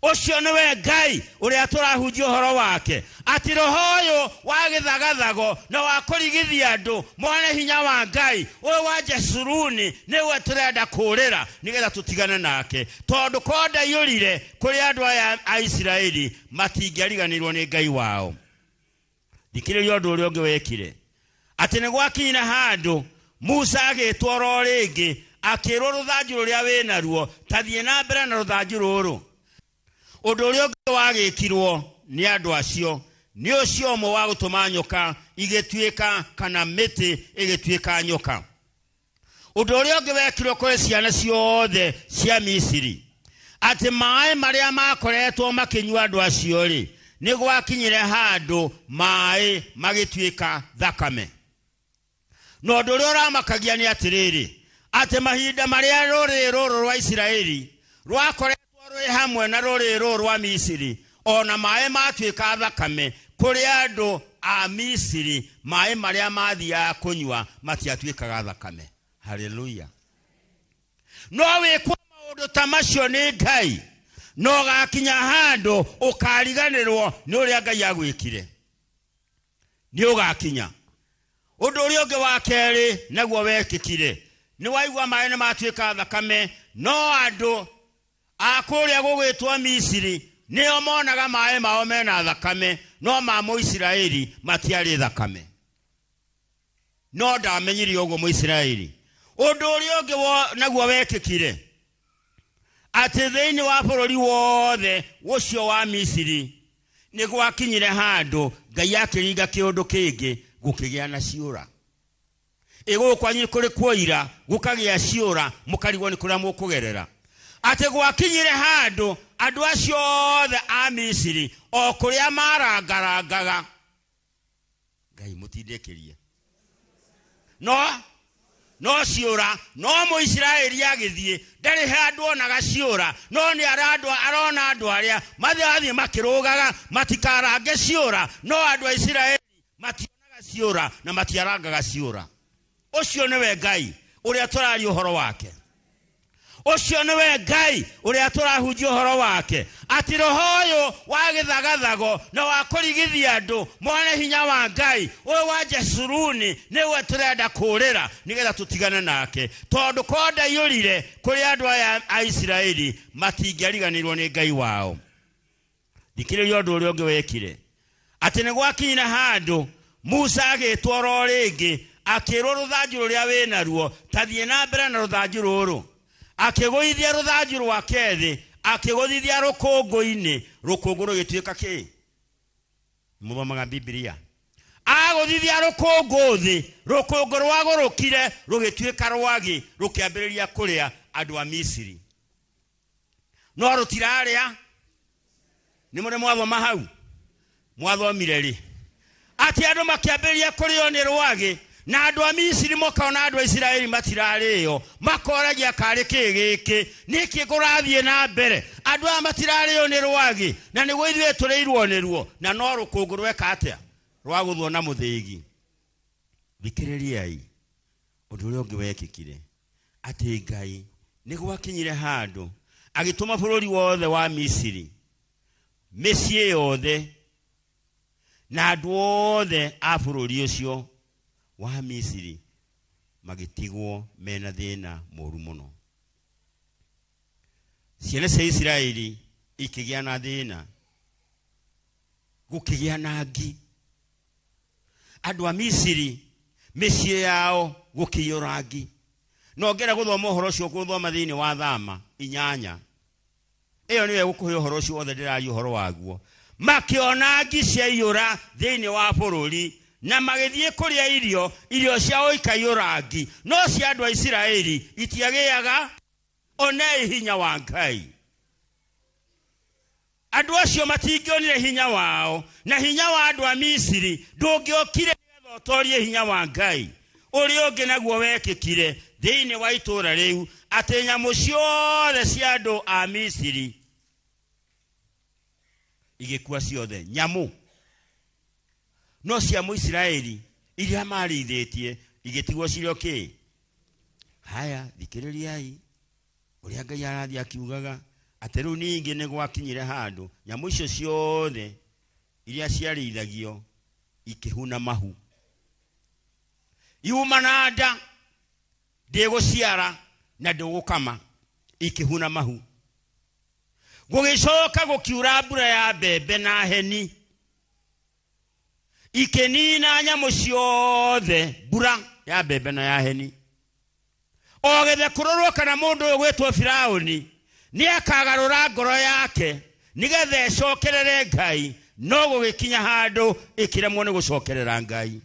Ũcio nĩwe Ngai ũrĩa tũrahunjia ũhoro wake, atĩ roho ũyũ wa gĩthagathago na wa kũrigithia andũ mone hinya wa Ngai ũyũ wa Jesuruni nĩwe tũrenda kũũrĩra nĩgetha tũtigane nake, tondũ korwo ndaiyũrire kũrĩ andũ aya a Isiraeli matingĩariganĩirwo nĩ Ngai wao. Thikĩrĩria ũndũ ũrĩa ũngĩ wekire, atĩ nĩ gwakinyire handũ Musa agĩtwo oro rĩngĩ akĩrwo rũthanju rũrĩa wĩnaruo ta thiĩ na mbere na rũthanju rũrũ. Ũndũ ũrĩa ũngĩ wagĩkirwo nĩ andũ acio nĩ ũcio ũmwe wa gũtũma nyoka igĩtuĩka kana mĩtĩ ĩgĩtuĩka nyoka. Ũndũ ũrĩa ũngĩ wekirwo kũrĩ ciana ciothe cia Misiri, atĩ maĩ marĩa makoretwo makĩnyua andũ acio rĩ, nĩ gwakinyire handũ maĩ magĩtuĩka thakame. Na ũndũ ũrĩa ũramakagia nĩ atĩrĩrĩ, atĩ mahinda marĩa rũrĩrĩ rũrũ rwa Isiraeli rwakoretwo rwĩ hamwe na rũrĩrĩ rũrũ rwa Misiri, ona maĩ matuĩka thakame, kũrĩ andũ a Misiri maĩ marĩa mathiaga kũnyua matiatuĩkaga thakame. Haleluya. No wĩkwo maũndũ ta macio nĩ Ngai, no ũgakinya handũ ũkariganĩrwo nĩ ũrĩa Ngai agwĩkire. Nĩ ũgakinya. Ũndũ ũrĩa ũngĩ wa kerĩ naguo wekĩkire, nĩ waigua maĩ nĩ matuĩka thakame, no andũ a kũrĩa gũgwĩtwo Misiri nĩo monaga maĩ mao mena thakame, no ma Mũisiraeli matiarĩ thakame. No ndamenyire ũguo Mũisiraeli. Ũndũ ũrĩa ũngĩ naguo wekĩkire, atĩ thĩinĩ wa bũrũri wothe ũcio wa Misiri nĩ gwakinyire handũ Ngai akĩringa kĩũndũ kĩngĩ, gũkĩgĩa na ciũra. Ĩgũkũ kwanyu kũrĩ kuoira, gũkagĩa ciũra, mũkarigwo nĩ kũrĩa mũkũgerera. Atĩ gwakinyire handũ andũ acio othe a Misiri o kũrĩa marangarangaga, Ngai mũtindĩkĩrie, no ciũra, no Mũisiraeli agĩthiĩ ndarĩ handũ onaga ciũra, no nĩ arona andũ arĩa mathiĩ makĩrũgaga matikarange ciũra, no andũ a Isiraeli mationaga ciũra na matiarangaga ciũra. Ũcio nĩwe Ngai ũrĩa tũraria ũhoro wake. Ũcio nĩwe Ngai ũrĩa tũrahunjia ũhoro wake, atĩ roho ũyũ wa gĩthagathago na wa kũrigithia andũ mone hinya wa Ngai ũyũ wa Jesuruni nĩwe tũrenda kũũrĩra nĩgetha tũtigane nake, tondũ korwo ndaiyũrire kũrĩ andũ aya a Isiraeli matingĩariganĩirwo nĩ Ngai wao. Thikĩrĩria ũndũ ũrĩa ũngĩ wekire, atĩ nĩ gwakinyire handũ Musa agĩtwo oro rĩngĩ Akĩrwo rũthanju rũrĩa wĩ naruo, ta thiĩ na mbere na rũthanju rũrũ. Akĩgũithia rũthanju rwake thĩ, akĩgũthithia rũkũngũ-inĩ, rũkũngũ rũgĩtuĩka kĩ? Mũthomaga Bibilia. Agũthithia rũkũngũ thĩ, rũkũngũ rwagũrũkire rũgĩtuĩka rwagĩ, rũkĩambĩrĩria kũrĩa andũ a Misiri. No rũtirarĩa. Nĩ mũrĩ mwathoma hau? Mwathomire rĩ? Atĩ andũ makĩambĩrĩria kũrĩo nĩ rwagĩ, na andũ a Misiri makona andũ a Isiraeli matirarĩo, makoragia karĩ kĩ gĩkĩ, nĩkĩ kũrathiĩ na mbere? Andũ aya matirarĩo nĩ rwagĩ, na nĩguo ithuĩ tũrĩirwo nĩruo, na no rũkũngũ rweka atĩa? Rwagũthwo na mũthĩgi. Thikĩrĩriai ũndũ ũrĩa ũngĩ wekĩkire, atĩ Ngai nĩ gwakinyire handũ agĩtũma bũrũri wothe wa Misiri, mĩciĩ yothe na andũ othe a bũrũri ũcio wa Misiri magĩtigwo mena thĩna mũru mũno. Ciana cia Isiraeli ikĩgĩa na thĩna, gũkĩgĩa na ngi. Andũ a Misiri mĩciĩ yao gũkĩiyũra ngi. Na ũngĩenda gũthoma ũhoro ũcio ũkũthoma thĩinĩ wa Thama 8. Ĩyo nĩyo ĩgũkũhe ũhoro ũcio wothe ndĩraria ũhoro waguo. Makĩona ngi ciaiyũra thĩinĩ wa bũrũri, na magĩthiĩ kũrĩa irio, irio ciao ikaiyũra ngi, no cia andũ a Isiraeli itiagĩaga. Onei hinya wa Ngai. Andũ acio matingĩonire hinya wao, na hinya wa andũ a Misiri ndũngĩokire nĩgetha ũtorie hinya wa Ngai. Ũrĩa ũngĩ naguo wekĩkire thĩinĩ wa itũũra rĩu, atĩ nyamũ ciothe cia andũ a Misiri igĩkua ciothe, nyamũ no cia Mũisiraeli iria marĩithĩtie igĩtigwo cirĩ o kĩ. Haya, thikĩrĩriai ũrĩa Ngai arathiĩ akiugaga atĩ rĩu ningĩ nĩ gwakinyire handũ nyamũ icio ciothe iria ciarĩithagio ikĩhuna mahu, iuma na nda, ndĩgũciara na ndĩgũkama, ikĩhuna mahu. Gũgĩcoka gũkiura mbura ya mbembe na heni, ikĩnina nyamũ ciothe, mbura ya mbembe na ya heni. O getha kũrorwo kana mũndũ ũyũ gwĩtwo Firaũni nĩakagarũra ngoro yake nĩgetha ĩcokerere Ngai, no gũgĩkinya handũ ĩkĩremwo nĩ gũcokerera Ngai.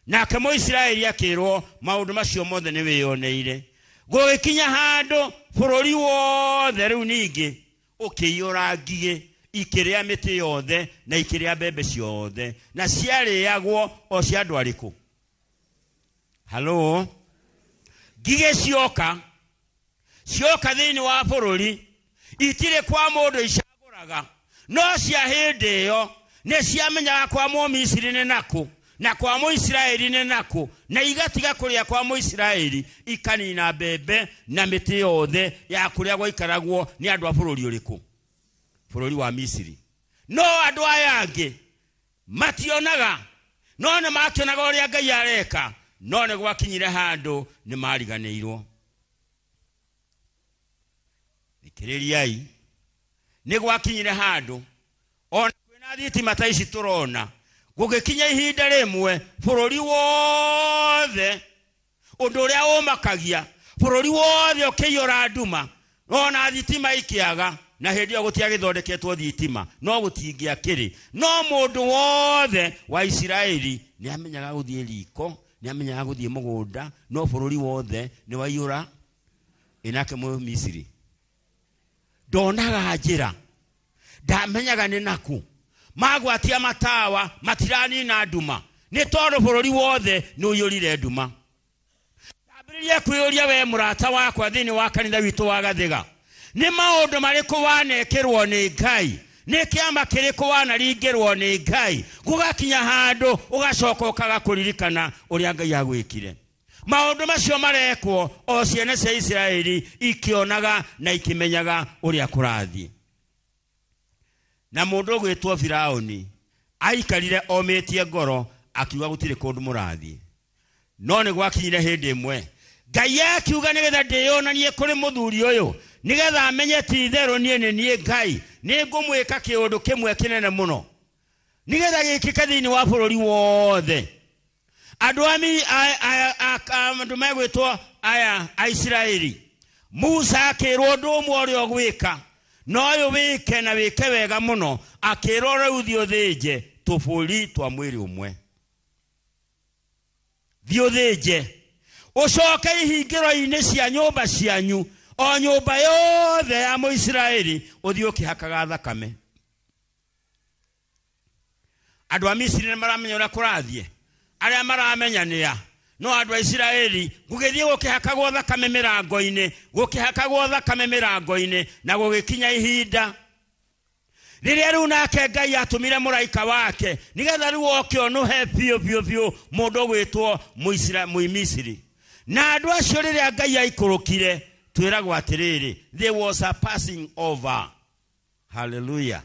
Nake Mũisiraeli akĩrwo maũndũ macio mothe nĩ wĩyoneire. Gũgĩkinya handũ bũrũri wothe rĩu ningĩ ũkĩiyũra ngigĩ, ikĩrĩa mĩtĩ yothe na ikĩrĩa mbembe ciothe, na ciarĩagwo o cia andũ arĩkũ? Halo? Ngigĩ cioka, cioka thĩinĩ wa bũrũri, itirĩ kwa mũndũ icagũraga, no cia hĩndĩ ĩyo nĩ ciamenyaga kwa Mũmisiri nĩ nakũ na kwa Mũisiraeli nĩ nakũ, na igatiga kũrĩa kwa Mũisiraeli, ikanina mbembe na mĩtĩ yothe ya kũrĩa gwaikaragwo nĩ andũ a bũrũri ũrĩkũ? Bũrũri wa Misiri. No andũ aya angĩ mationaga, no nĩ makĩonaga ũrĩa Ngai areka, no nĩ gwakinyire handũ nĩ mariganĩirwo. Thikĩrĩriai, nĩ gwakinyire handũ ona kwĩna thitima ta ici tũrona, gũgĩkinya ihinda rĩmwe bũrũri wothe, ũndũ ũrĩa ũmakagia, bũrũri wothe ũkĩiyũra nduma, ona thitima ikĩaga, na hĩndĩ ĩyo gũtiagĩthondeketwo thitima, no gũtingĩakĩrĩ. No mũndũ wothe wa Isiraeli nĩamenyaga gũthiĩ riko, nĩamenyaga gũthiĩ mũgũnda, no bũrũri wothe nĩwaiyũra. Ĩnake Mũmisiri ndonaga njĩra, ndamenyaga nĩ nakũ. Magwatia matawa matiranina nduma, nĩ tondũ bũrũri wothe nĩ ũiyũrire nduma. Ambĩrĩria kwĩyũria we mũrata wakwa thĩinĩ wa kanitha witũ wa Gathĩga, nĩ maũndũ marĩkũ wanekĩrwo nĩ Ngai? Nĩ kĩama kĩrĩkũ wanaringĩrwo nĩ Ngai? Gũgakinya handũ ũgacoka ũkaga kũririkana ũrĩa Ngai agwĩkire. Maũndũ macio marekwo o ciana cia Isiraeli ikĩonaga na ikĩmenyaga ũrĩa kũrathiĩ. Na mũndũ ũgwĩtwo Firaũni aikarire omĩtie ngoro akiuga gũtirĩ kũndũ mũrathiĩ. No nĩ gwakinyire hĩndĩ ĩmwe Ngai akiuga nĩgetha ndĩyonanie kũrĩ mũthuri ũyũ, nĩgetha amenye ti itherũ niĩ nĩ niĩ Ngai, nĩ ngũmwĩka kĩũndũ kĩmwe kĩnene mũno, nĩgetha gĩkĩke thĩinĩ wa bũrũri wothe. Andũ andũ megwĩtwo aya Aisiraeli, Musa akĩrwo ũndũ ũmwe ũrĩa ũgwĩka, na ũyũ wĩke na wĩke wega mũno. Akĩrwo rĩu thiĩ ũthĩnje tũbũri twa mwĩrĩ ũmwe, thiĩ ũthĩnje ũcoke ihingĩro-inĩ cia nyũmba cianyu, o nyũmba yothe ya Mũisiraeli ũthiĩ ũkĩhakaga thakame. Andũ a Misiri nĩ maramenya ũrĩa kũrathiĩ, arĩa maramenya nĩa, no andũ a Isiraeli gũgĩthiĩ gũkĩhakagwo thakame mĩrango-inĩ, gũkĩhakagwo thakame mĩrango-inĩ, na gũgĩkinya ihinda rĩrĩa rĩu nake Ngai atũmire mũraika wake nĩgetha rĩu oke onũhe biũ biũ biũ mũndũ ũgwĩtwo Mũmisiri. Na andũ acio rĩrĩa Ngai aikũrũkire, twĩragwo atĩrĩrĩ, there was a passing over. Hallelujah.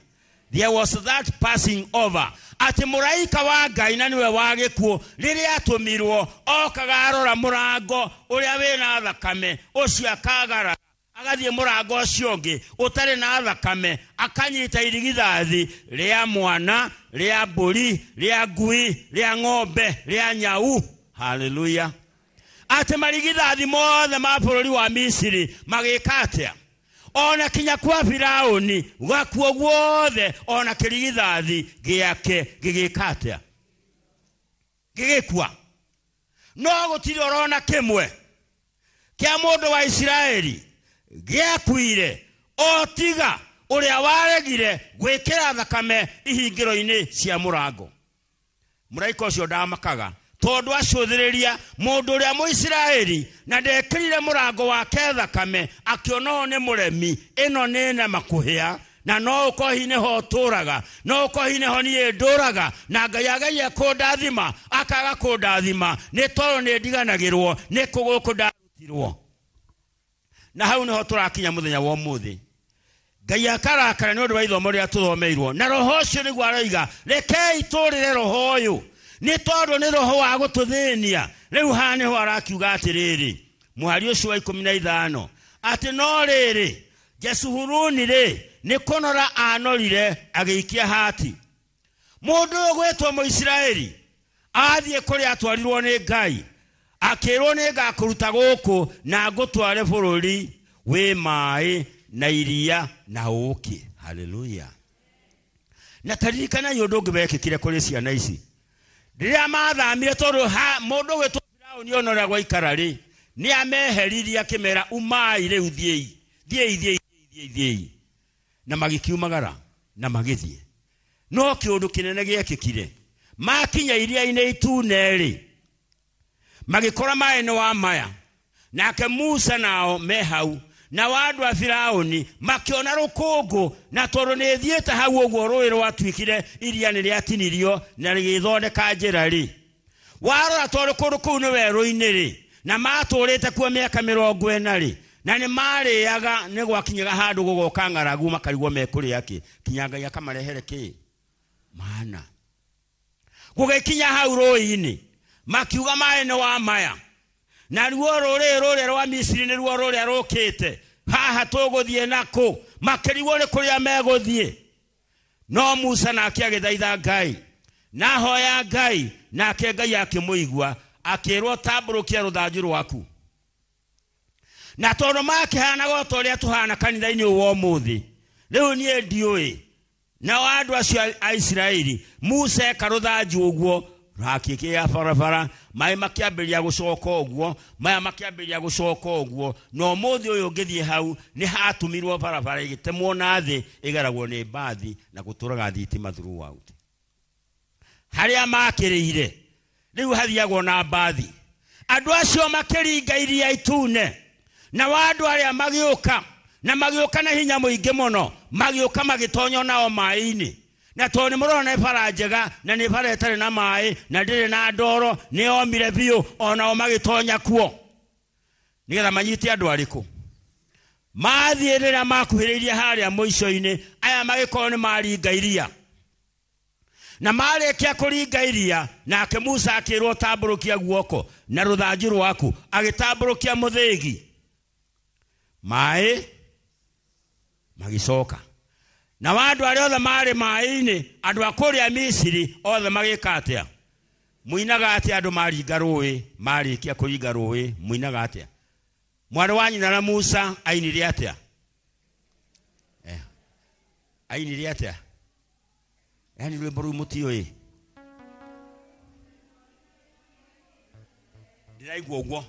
There was that passing over. Atĩ mũraika wa Ngai na nĩwe wa gĩkuũ rĩrĩa atũmirwo okaga arora mũrango ũrĩa wĩna thakame ũcio akagara, agathiĩ mũrango ũcio ũngĩ ũtarĩ na thakame, akanyita irigithathi rĩa mwana, rĩa mbũri, rĩa ngui, rĩa ng'ombe, rĩa nyau. Hallelujah. Atĩ marigithathi mothe ma bũrũri wa Misiri magĩka atĩa? Ona kinya kwa Firauni gakuo guothe, ona kĩrigithathi gĩake gĩgĩka atĩa? Gĩgĩkua. No gũtirĩ orona kĩmwe kĩa mũndũ wa Isiraeli gĩakuire, o tiga ũrĩa waregire gwĩkĩra thakame ihingĩro-inĩ cia mũrango. Mũraika ũcio ndamakaga tondũ acũthĩrĩria mũndũ ũrĩa Mũisiraeli na ndekĩrire mũrango wake thakame, akĩona ũyũ nĩ mũremi, ĩno nĩ nema kũhĩa, na no ũkorwo hihi nĩho ũtũraga, no ũkorwo hihi nĩho niĩ ndũraga, na Ngai ageria kũndathima akaga kũndathima nĩ tondũ nĩ ndiganagĩrwo nĩ kũ gũkũ ndarutirwo. Na hau nĩho tũrakinya mũthenya wa ũmũthĩ. Ngai akarakara nĩ ũndũ wa ithomo rĩrĩa tũthomeirwo, na roho ũcio nĩguo aroiga rekei tũrĩre roho ũyũ, nĩ tondũ nĩ roho wa gũtũthĩnia. Rĩu haha nĩho arakiuga atĩrĩrĩ, mũhari ũcio wa 15, atĩ no rĩrĩ Jesuhuruni rĩ nĩ kũnora anorire agĩikia hati. Mũndũ ũyũ gwĩtwo Mũisiraeli athiĩ kũrĩa atwarirwo nĩ Ngai, akĩrwo nĩ ngakũruta gũkũ na ngũtware bũrũri wĩ maĩ na iria na ũũkĩ. Haleluya. Na taririkanai ũndũ ũngĩ wekĩkire kũrĩ ciana ici rĩrĩa mathamire, tondũ mũndũ gwĩtwo Firaũni ona ũrĩa gwaikara rĩ, nĩ ameheririe akĩmera umai rĩu, thiĩi thiĩi thiĩi thiĩi thiĩi, na magĩkiumagara na magĩthiĩ. No kĩũndũ kĩnene gĩekĩkire, makinya iria-inĩ itune rĩ, magĩkora maĩ nĩ wa maya, nake Musa nao me hau, na andũ a Firaũni makĩona rũkũngũ, na tondũ nĩ thiĩte hau ũguo rũĩ rwatuĩkire iria nĩ rĩatinirio na rĩgĩthondeka njĩra rĩ, warora tondũ kũndũ kũu nĩ werũ-inĩ rĩ, na matũrĩte kuo mĩaka 40 rĩ, na nĩ marĩaga, nĩ gwakinyaga handũ gũgoka ng'aragu makarigwo mekũrĩa kĩ, kinya Ngai akamarehere kĩ mana. Gũgĩkinya hau rũĩ-inĩ makiuga maĩ nĩ wa maya, na ruo rũrĩ rũrĩa rwa Misiri nĩ ruo rũrĩa rũkĩte haha, tũgũthiĩ nakũ? Makĩrigwo nĩ kũrĩa megũthiĩ. No Musa nake agĩthaitha Ngai na ahoya Ngai, nake Ngai akĩmũigua, akĩrwo tambũrũkia rũthanju rwaku. Na tondũ makĩhanaga o ta ũrĩa tũhana kanitha-inĩ ũyũ wa ũmũthĩ, rĩu niĩ ndiũĩ nao andũ acio a Isiraeli, Musa eka rũthanju ũguo rakĩkĩa barabara, maĩ makĩambĩrĩria gũcoka ũguo, maya makĩambĩrĩria gũcoka ũguo, na ũmũthĩ ũyũ ũngĩthiĩ hau nĩ hatũmirwo barabara ĩgĩtemwo na thĩ ĩgeragwo nĩ mbathi na gũtũraga thitima throughout. Harĩa makĩrĩire rĩu hathiagwo na mbathi. Andũ acio makĩringa iria itune, na andũ arĩa magĩũka na magĩũka na hinya mũingĩ mũno, magĩũka magĩtonywo nao maĩ-inĩ. Na tondũ nĩ mũrona nĩ bara njega na nĩ bara ĩtarĩ na maĩ na ndĩrĩ na ndoro, nĩ yomire biũ, onao magĩtonya kuo nĩgetha manyite andũ arĩkũ. Mathiĩ rĩrĩa makuhĩrĩirie harĩa mũico-inĩ, aya magĩkorwo nĩ maringa iria, na marĩkia kũringa iria, nake Musa akĩrwo tambũrũkia guoko na rũthanju rwaku, agĩtambũrũkia mũthĩgi, maĩ magĩcoka. Na andũ arĩa othe marĩ maĩ-inĩ, andũ a kũrĩa Misiri othe magĩka atĩa? Mũinaga atĩa andũ maringa rũĩ, marĩkia kũringa rũĩ, mũinaga atĩa? Mwarĩ wa nyina na Musa ainire atĩa? Ainire atĩa? Yaani rwĩmbo rũu mũtiũĩ? Ndĩraigua ũguo.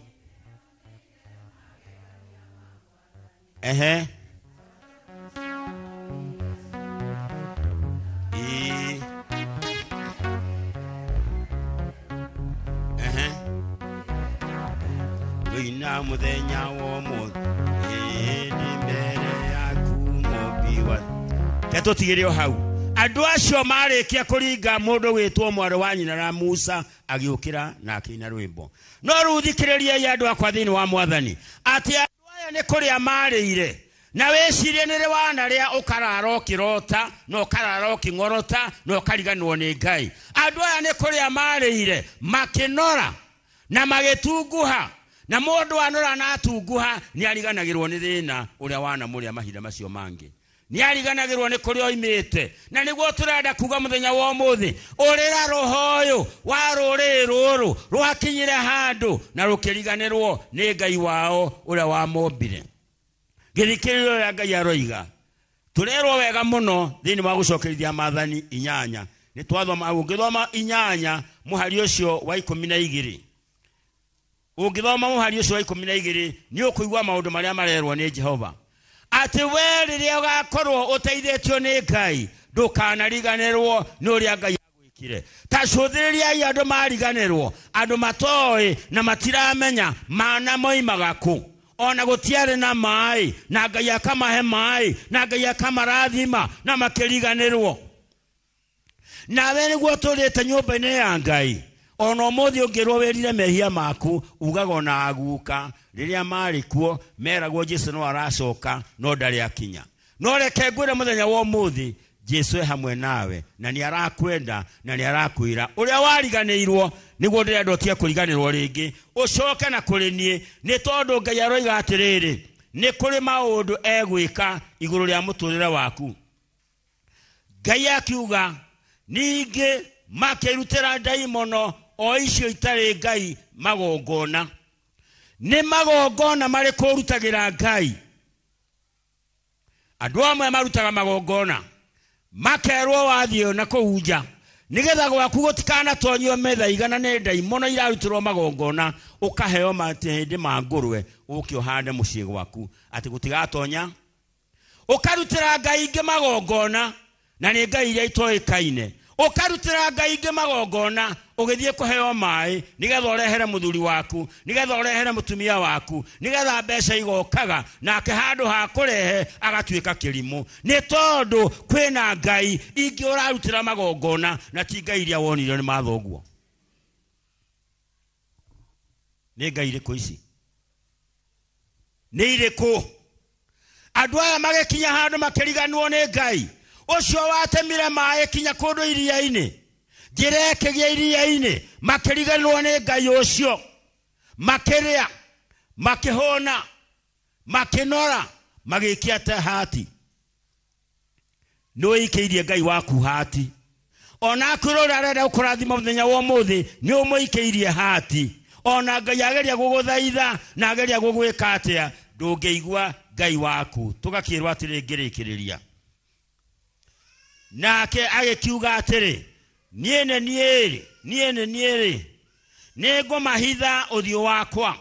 Ehe. Ĩĩ. Ehe. Wĩina mũthenya wa ũmũthĩ, ĩĩ ndĩ mbere yaku mũmbi wa. Reke tũtigĩre o hau. Andũ acio marĩkia kũringa mũndũ wĩtwo mwarĩ wa nyina na Musa agĩũkĩra na akĩina rwĩmbo. No rĩu thikĩrĩriai andũ akwa thĩinĩ wa Mwathani, atĩ andũ aya nĩ kũrĩa marĩire, na wĩcirie nĩ rĩ wanarĩa ũkarara ũkĩrota na ũkarara ũkĩng'orota na ũkariganĩrwo nĩ Ngai. Andũ aya nĩ kũrĩa marĩire makĩnora na magĩtunguha, na mũndũ anora na atunguha nĩ ariganagĩrwo nĩ thĩna ũrĩa wanamũrĩa mahinda macio mangĩ. Nĩ ariganagĩrwo nĩ kũrĩa oimĩte. Na nĩguo tũrenda kuga mũthenya wa ũmũthĩ, ũrĩra roho ũyũ wa rũrĩrĩ rũrũ rwakinyire handũ na rũkĩriganĩrwo nĩ Ngai wao ũrĩa wamombire. Gĩthikĩrĩrio ũrĩa Ngai aroiga. Tũrerwo wega mũno thĩinĩ wa gũcokerithia maathani 8. Nĩ twathoma, ũngĩthoma 8 mũhari ũcio wa 12. Ũngĩthoma mũhari ũcio wa 12 nĩ ũkũigua maũndũ marĩa marerwo nĩ Jehova. Atĩ we rĩrĩa ũgakorwo ũteithĩtio nĩ Ngai, ndũkanariganĩrwo nĩ ũrĩa Ngai agwĩkire. Ta cũthĩrĩriai andũ mariganĩrwo, andũ matoĩ na matiramenya mana moimaga kũ. Ona gũtiarĩ na maĩ, na Ngai akamahe maĩ, na Ngai akamarathima, na makĩriganĩrwo. Nawe nĩguo ũtũrĩte nyũmba-inĩ ya Ngai, ona ũmũthĩ ũngĩrwo wĩrire mehia maku, ugaga ona aguka, rĩrĩa marĩ kuo, meragwo Jesu no aracoka, no ndarĩ akinya. No reke ngwĩre mũthenya wa ũmũthĩ, Jesu e hamwe nawe, na nĩ arakwenda, na nĩ arakwĩra. Ũrĩa wariganĩirwo, nĩguo ndĩrenda ũtige kũriganĩrwo rĩngĩ, ũcoke na kũrĩ niĩ, nĩ tondũ Ngai aroiga atĩrĩrĩ, nĩ kũrĩ maũndũ egwĩka igũrũ rĩa mũtũrĩre waku. Ngai akiuga, ningĩ makĩrutĩra ndaimono o icio itarĩ Ngai magongona. Nĩ magongona marĩkũ ũrutagĩra Ngai? Andũ amwe marutaga magongona, makerwo wathiĩ na kũu nja, nĩgetha gwaku gũtikanatonyio metha igana nĩ ndaimono irarutĩrwo magongona, ũkaheo matĩhĩndĩ ma ngũrwe ũke ũhande mũciĩ gwaku, atĩ gũtigatonya. Ũkarutĩra Ngai ingĩ magongona, na nĩ Ngai iria itoĩkaine. Ũkarutĩra Ngai ingĩ magongona, ũgĩthiĩ kũheo maĩ, nĩgetha ũrehere mũthuri waku, nĩgetha ũrehere mũtumia waku, nĩgetha mbeca igokaga, nake handũ ha kũrehe agatuĩka kĩrimũ. Nĩ tondũ kwĩna Ngai ingĩ ũrarutĩra magongona, na ti Ngai iria wonire nĩ mathoguo. Nĩ Ngai irĩkũ ici? Nĩ irĩkũ? Andũ aya magĩkinya handũ makĩriganwo nĩ Ngai. Ũcio watemire maĩ kinya kũndũ iria-inĩ, njĩra ĩkĩgĩa iria-inĩ, makĩriganĩrwo nĩ Ngai ũcio. Makĩrĩa, makĩhũna, makĩnora, magĩikia ta hati. Nĩ ũikĩirie Ngai waku hati. Ona akwĩra ũrĩa arenda gũkũrathima mũthenya wa ũmũthĩ, nĩ ũmũikĩirie hati. Ona Ngai ageria gũgũthaitha na ageria gũgwĩka atĩa, ndũngĩigua Ngai waku. Tũgakĩrwo atĩrĩ ngĩrĩkĩrĩria. Nake agĩkiuga atĩrĩ, niĩ nĩ niĩ-rĩ, niĩ nĩ niĩ-rĩ, nĩngũmahitha ũthiũ wakwa,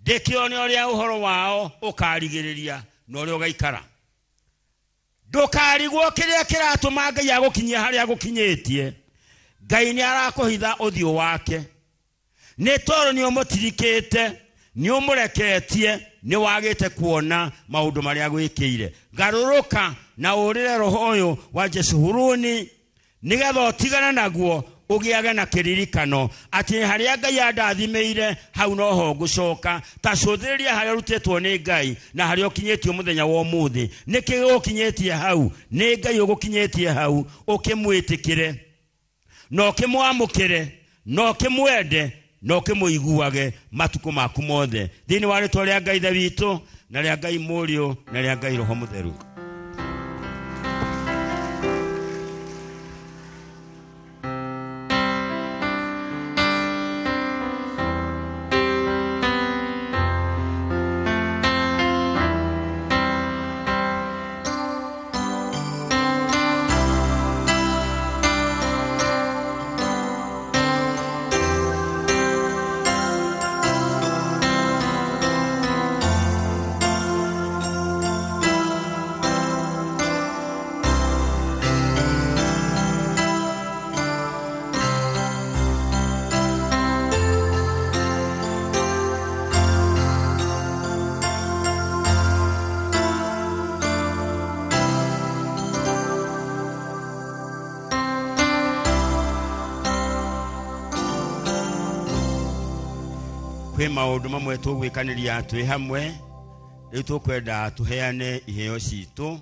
ndĩkĩone ũrĩa ũhoro wao ũkarigĩrĩria na ũrĩa ũgaikara. Ndũkarigwo kĩrĩa kĩratũma Ngai agũkinyie harĩa agũkinyĩtie. Ngai nĩ arakũhitha ũthiũ wake, nĩ tondũ nĩ ũmũtirikĩte, nĩ ũmũreketie, nĩ wagĩte kuona maũndũ marĩa agwĩkĩire. Garũrũka na ũrĩre roho ũyũ wa Jesuhuruni, nĩgetha ũtigane naguo, ũgĩage na kĩririkano atĩ harĩa Ngai andathimĩire hau noho ngũcoka. Ta cũthĩrĩria harĩa ũrutĩtwo nĩ Ngai na harĩa ũkinyĩtio mũthenya wa ũmũthĩ. Nĩkĩ gĩgũkinyĩtie hau? Nĩ Ngai ũgũkinyĩtie hau, ũkĩmwĩtĩkĩre na ũkĩmwamũkĩre na ũkĩmwende na ũkĩmũiguage matukũ maku mothe. Thĩinĩ wa rĩtwa rĩa Ngai Ithe witũ na rĩa Ngai Mũriũ na rĩa Ngai Roho Mũtheru. Kwĩ maũndũ mamwe tũgwĩkanĩria twĩ hamwe. Rĩu tũkwenda tũheane iheo citũ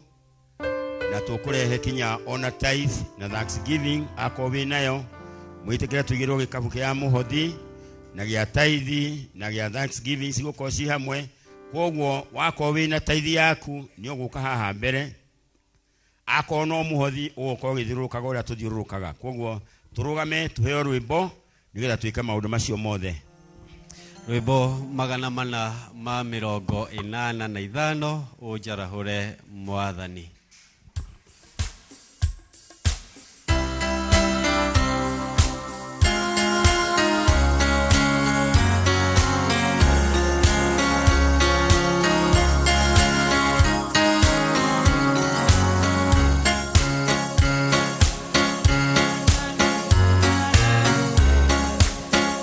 na tũkũrehe kinya ona tithe na thanksgiving akorwo wĩ nayo mwĩtĩkĩre tũigĩrwo gĩkabu kĩa mũhothi na gĩa tithe na gĩa thanksgiving cigũkorwo ci hamwe. Koguo wakorwo wĩna tithe yaku nĩ ũgũka haha mbere, akorwo no mũhothi ũgũkorwo ũgĩthiũrũrũkaga ũrĩa tũthiũrũrũkaga. Koguo tũrũgame tũheo rwĩmbo nĩgetha twĩke maũndũ macio mothe. Rwĩmbo 485 ũnjarahũre mwathani.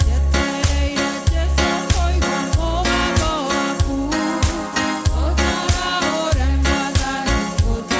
Jetereire Jesũ kũigua mũgambo waku, ũnjarahũre mwathani, ũnjarahũre.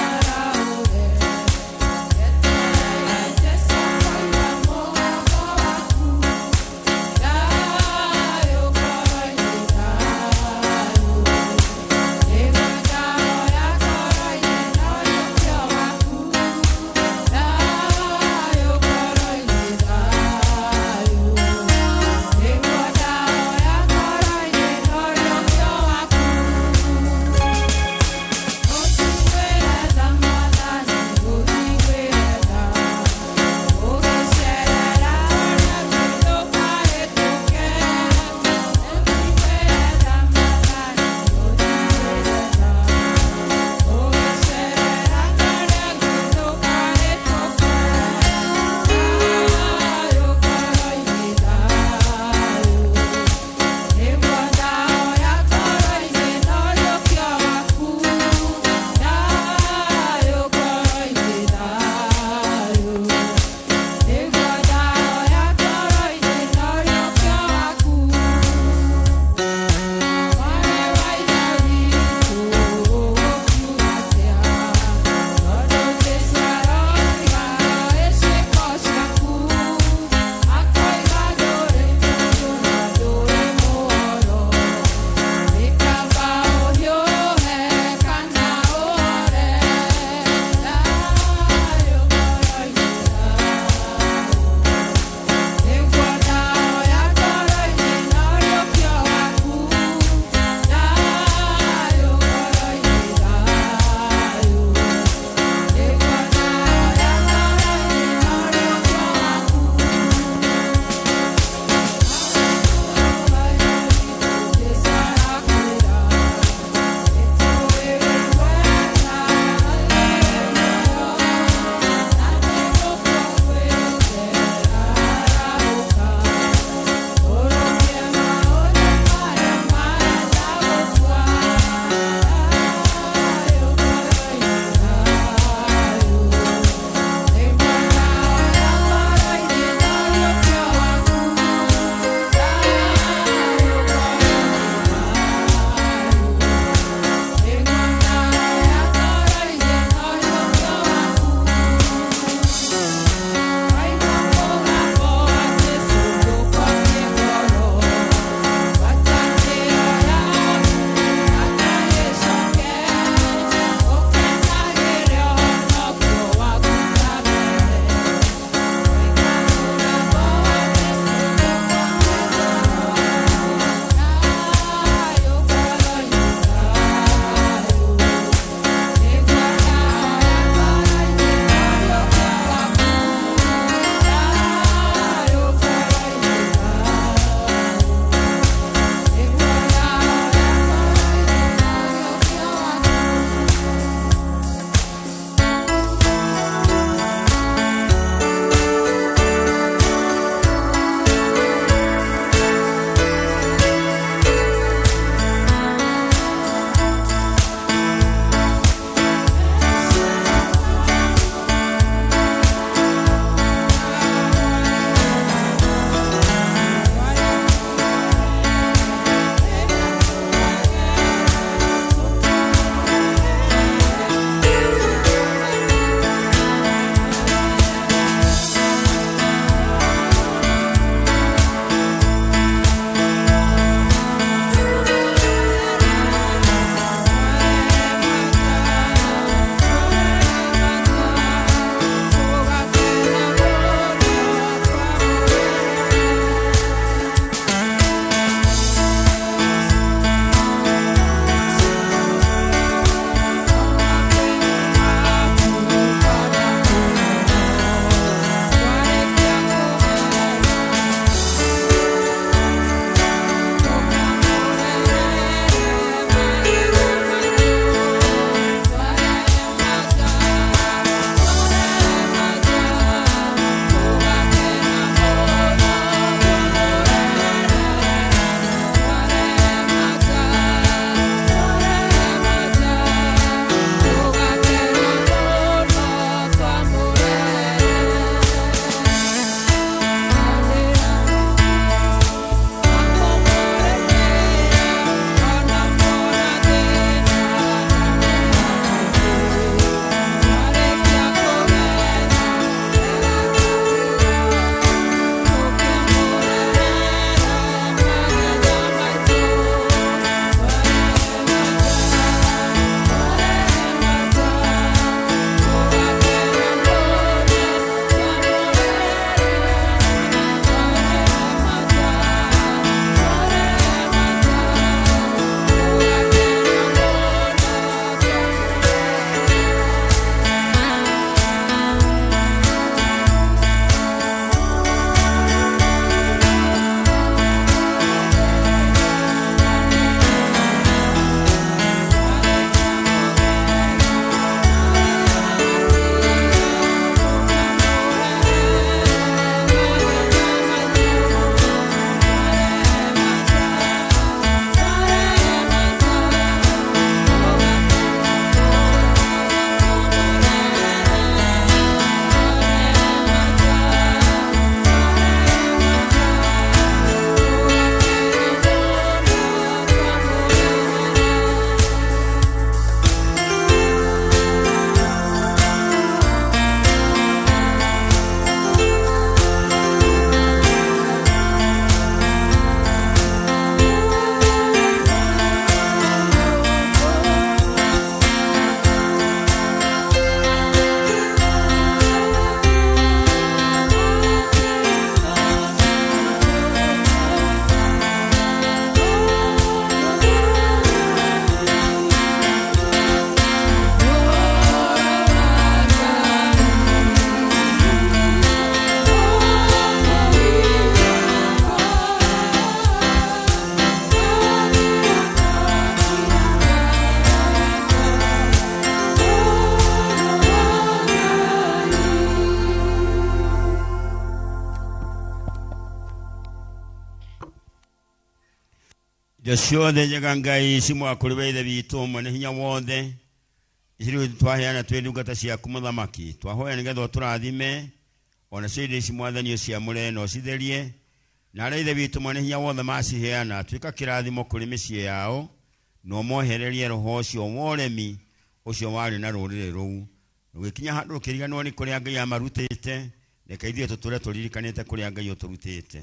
Indo ciothe njega Ngai ciumaga kũrĩ we Ithe witũ mwene hinya wothe. Ici rĩu twaheana twĩ ndungata ciaku mũthamaki, twahoya nĩgetha ũtũrathime ona cio indo ici mwathani ũciamũre na ũcitherie, na arĩa Ithe witũ mwene hinya wothe maciheana tuĩka kĩrathimo kũrĩ mĩciĩ yao, na ũmohererie roho ũcio wa ũremi ũcio warĩ na rũrĩrĩ rũu. Rũgĩkinya handũ rũkĩriganĩrwo nĩ kũrĩa Ngai amarutĩte, reke ithuĩ tũtũre tũririkanĩte kũrĩa Ngai ũtũrutĩte.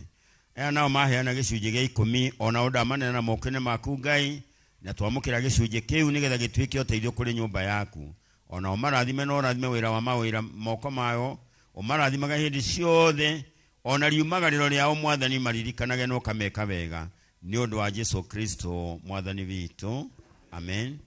Aya nao maheana gĩcunjĩ gĩa ikũmi, o nao ndamanena moko-inĩ maku Ngai, na twamũkĩra gĩcunjĩ kĩu nĩgetha gĩtuĩke ũteithio kũrĩ nyũmba yaku. Ona ũmarathime na ũrathime wĩra wa mawĩra moko mayo, ũmarathimaga hĩndĩ ciothe, ona riumagarĩro rĩao mwathani maririkanage na ũkameka wega, nĩ ũndũ wa Jesu Kristo mwathani witũ, amen.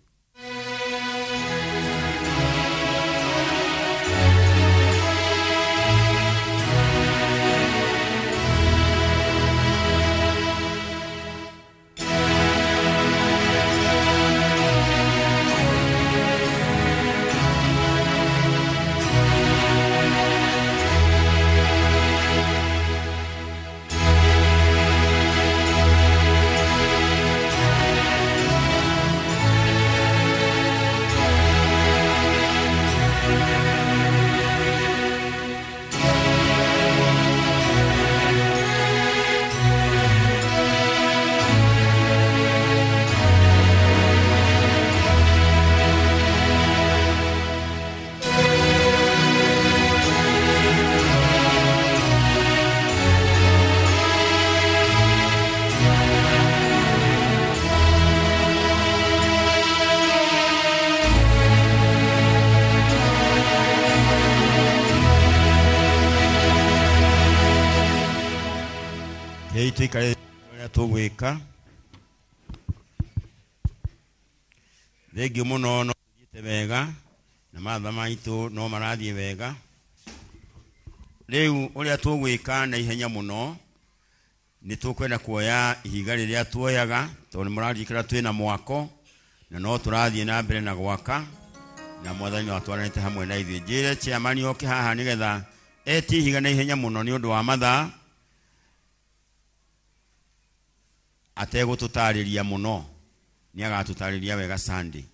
Rĩu tũikare ũrĩa tũgwĩka. Thengiũ mũno, no tũthiĩte wega na matha maitũ no marathiĩ wega. Rĩu ũrĩa tũgwĩka na ihenya mũno, nĩ tũkwenda kuoya ihiga rĩrĩa tuoyaga, tondũ nĩ mũraririkana twĩna mwako na no tũrathiĩ na mbere na gwaka, na mwathani no atwaranĩte hamwe na ithuĩ. Njĩre chairman oke haha nĩgetha etie ihiga na ihenya mũno nĩ ũndũ wa mathaa, ategũtũtarĩria mũno, nĩ agatũtarĩria wega Sunday.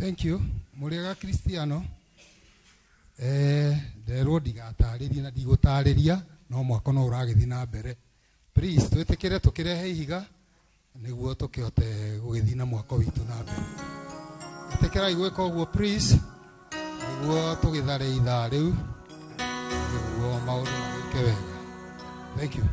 Thank you. Mũrĩega Kristiano. Nderwo ndigatarĩrie na ndigũtarĩria, no mwako no ũragĩthiĩ na mbere. Please twĩtĩkĩre tũkĩrehe ihiga nĩguo tũkĩhote gũgĩthiĩ na mwako witũ na mbere. Ĩtĩkĩrai gwĩka ũguo please, nĩguo tũgĩthare ithaa rĩu, nĩguo maũndũ magĩke wega. Thank you.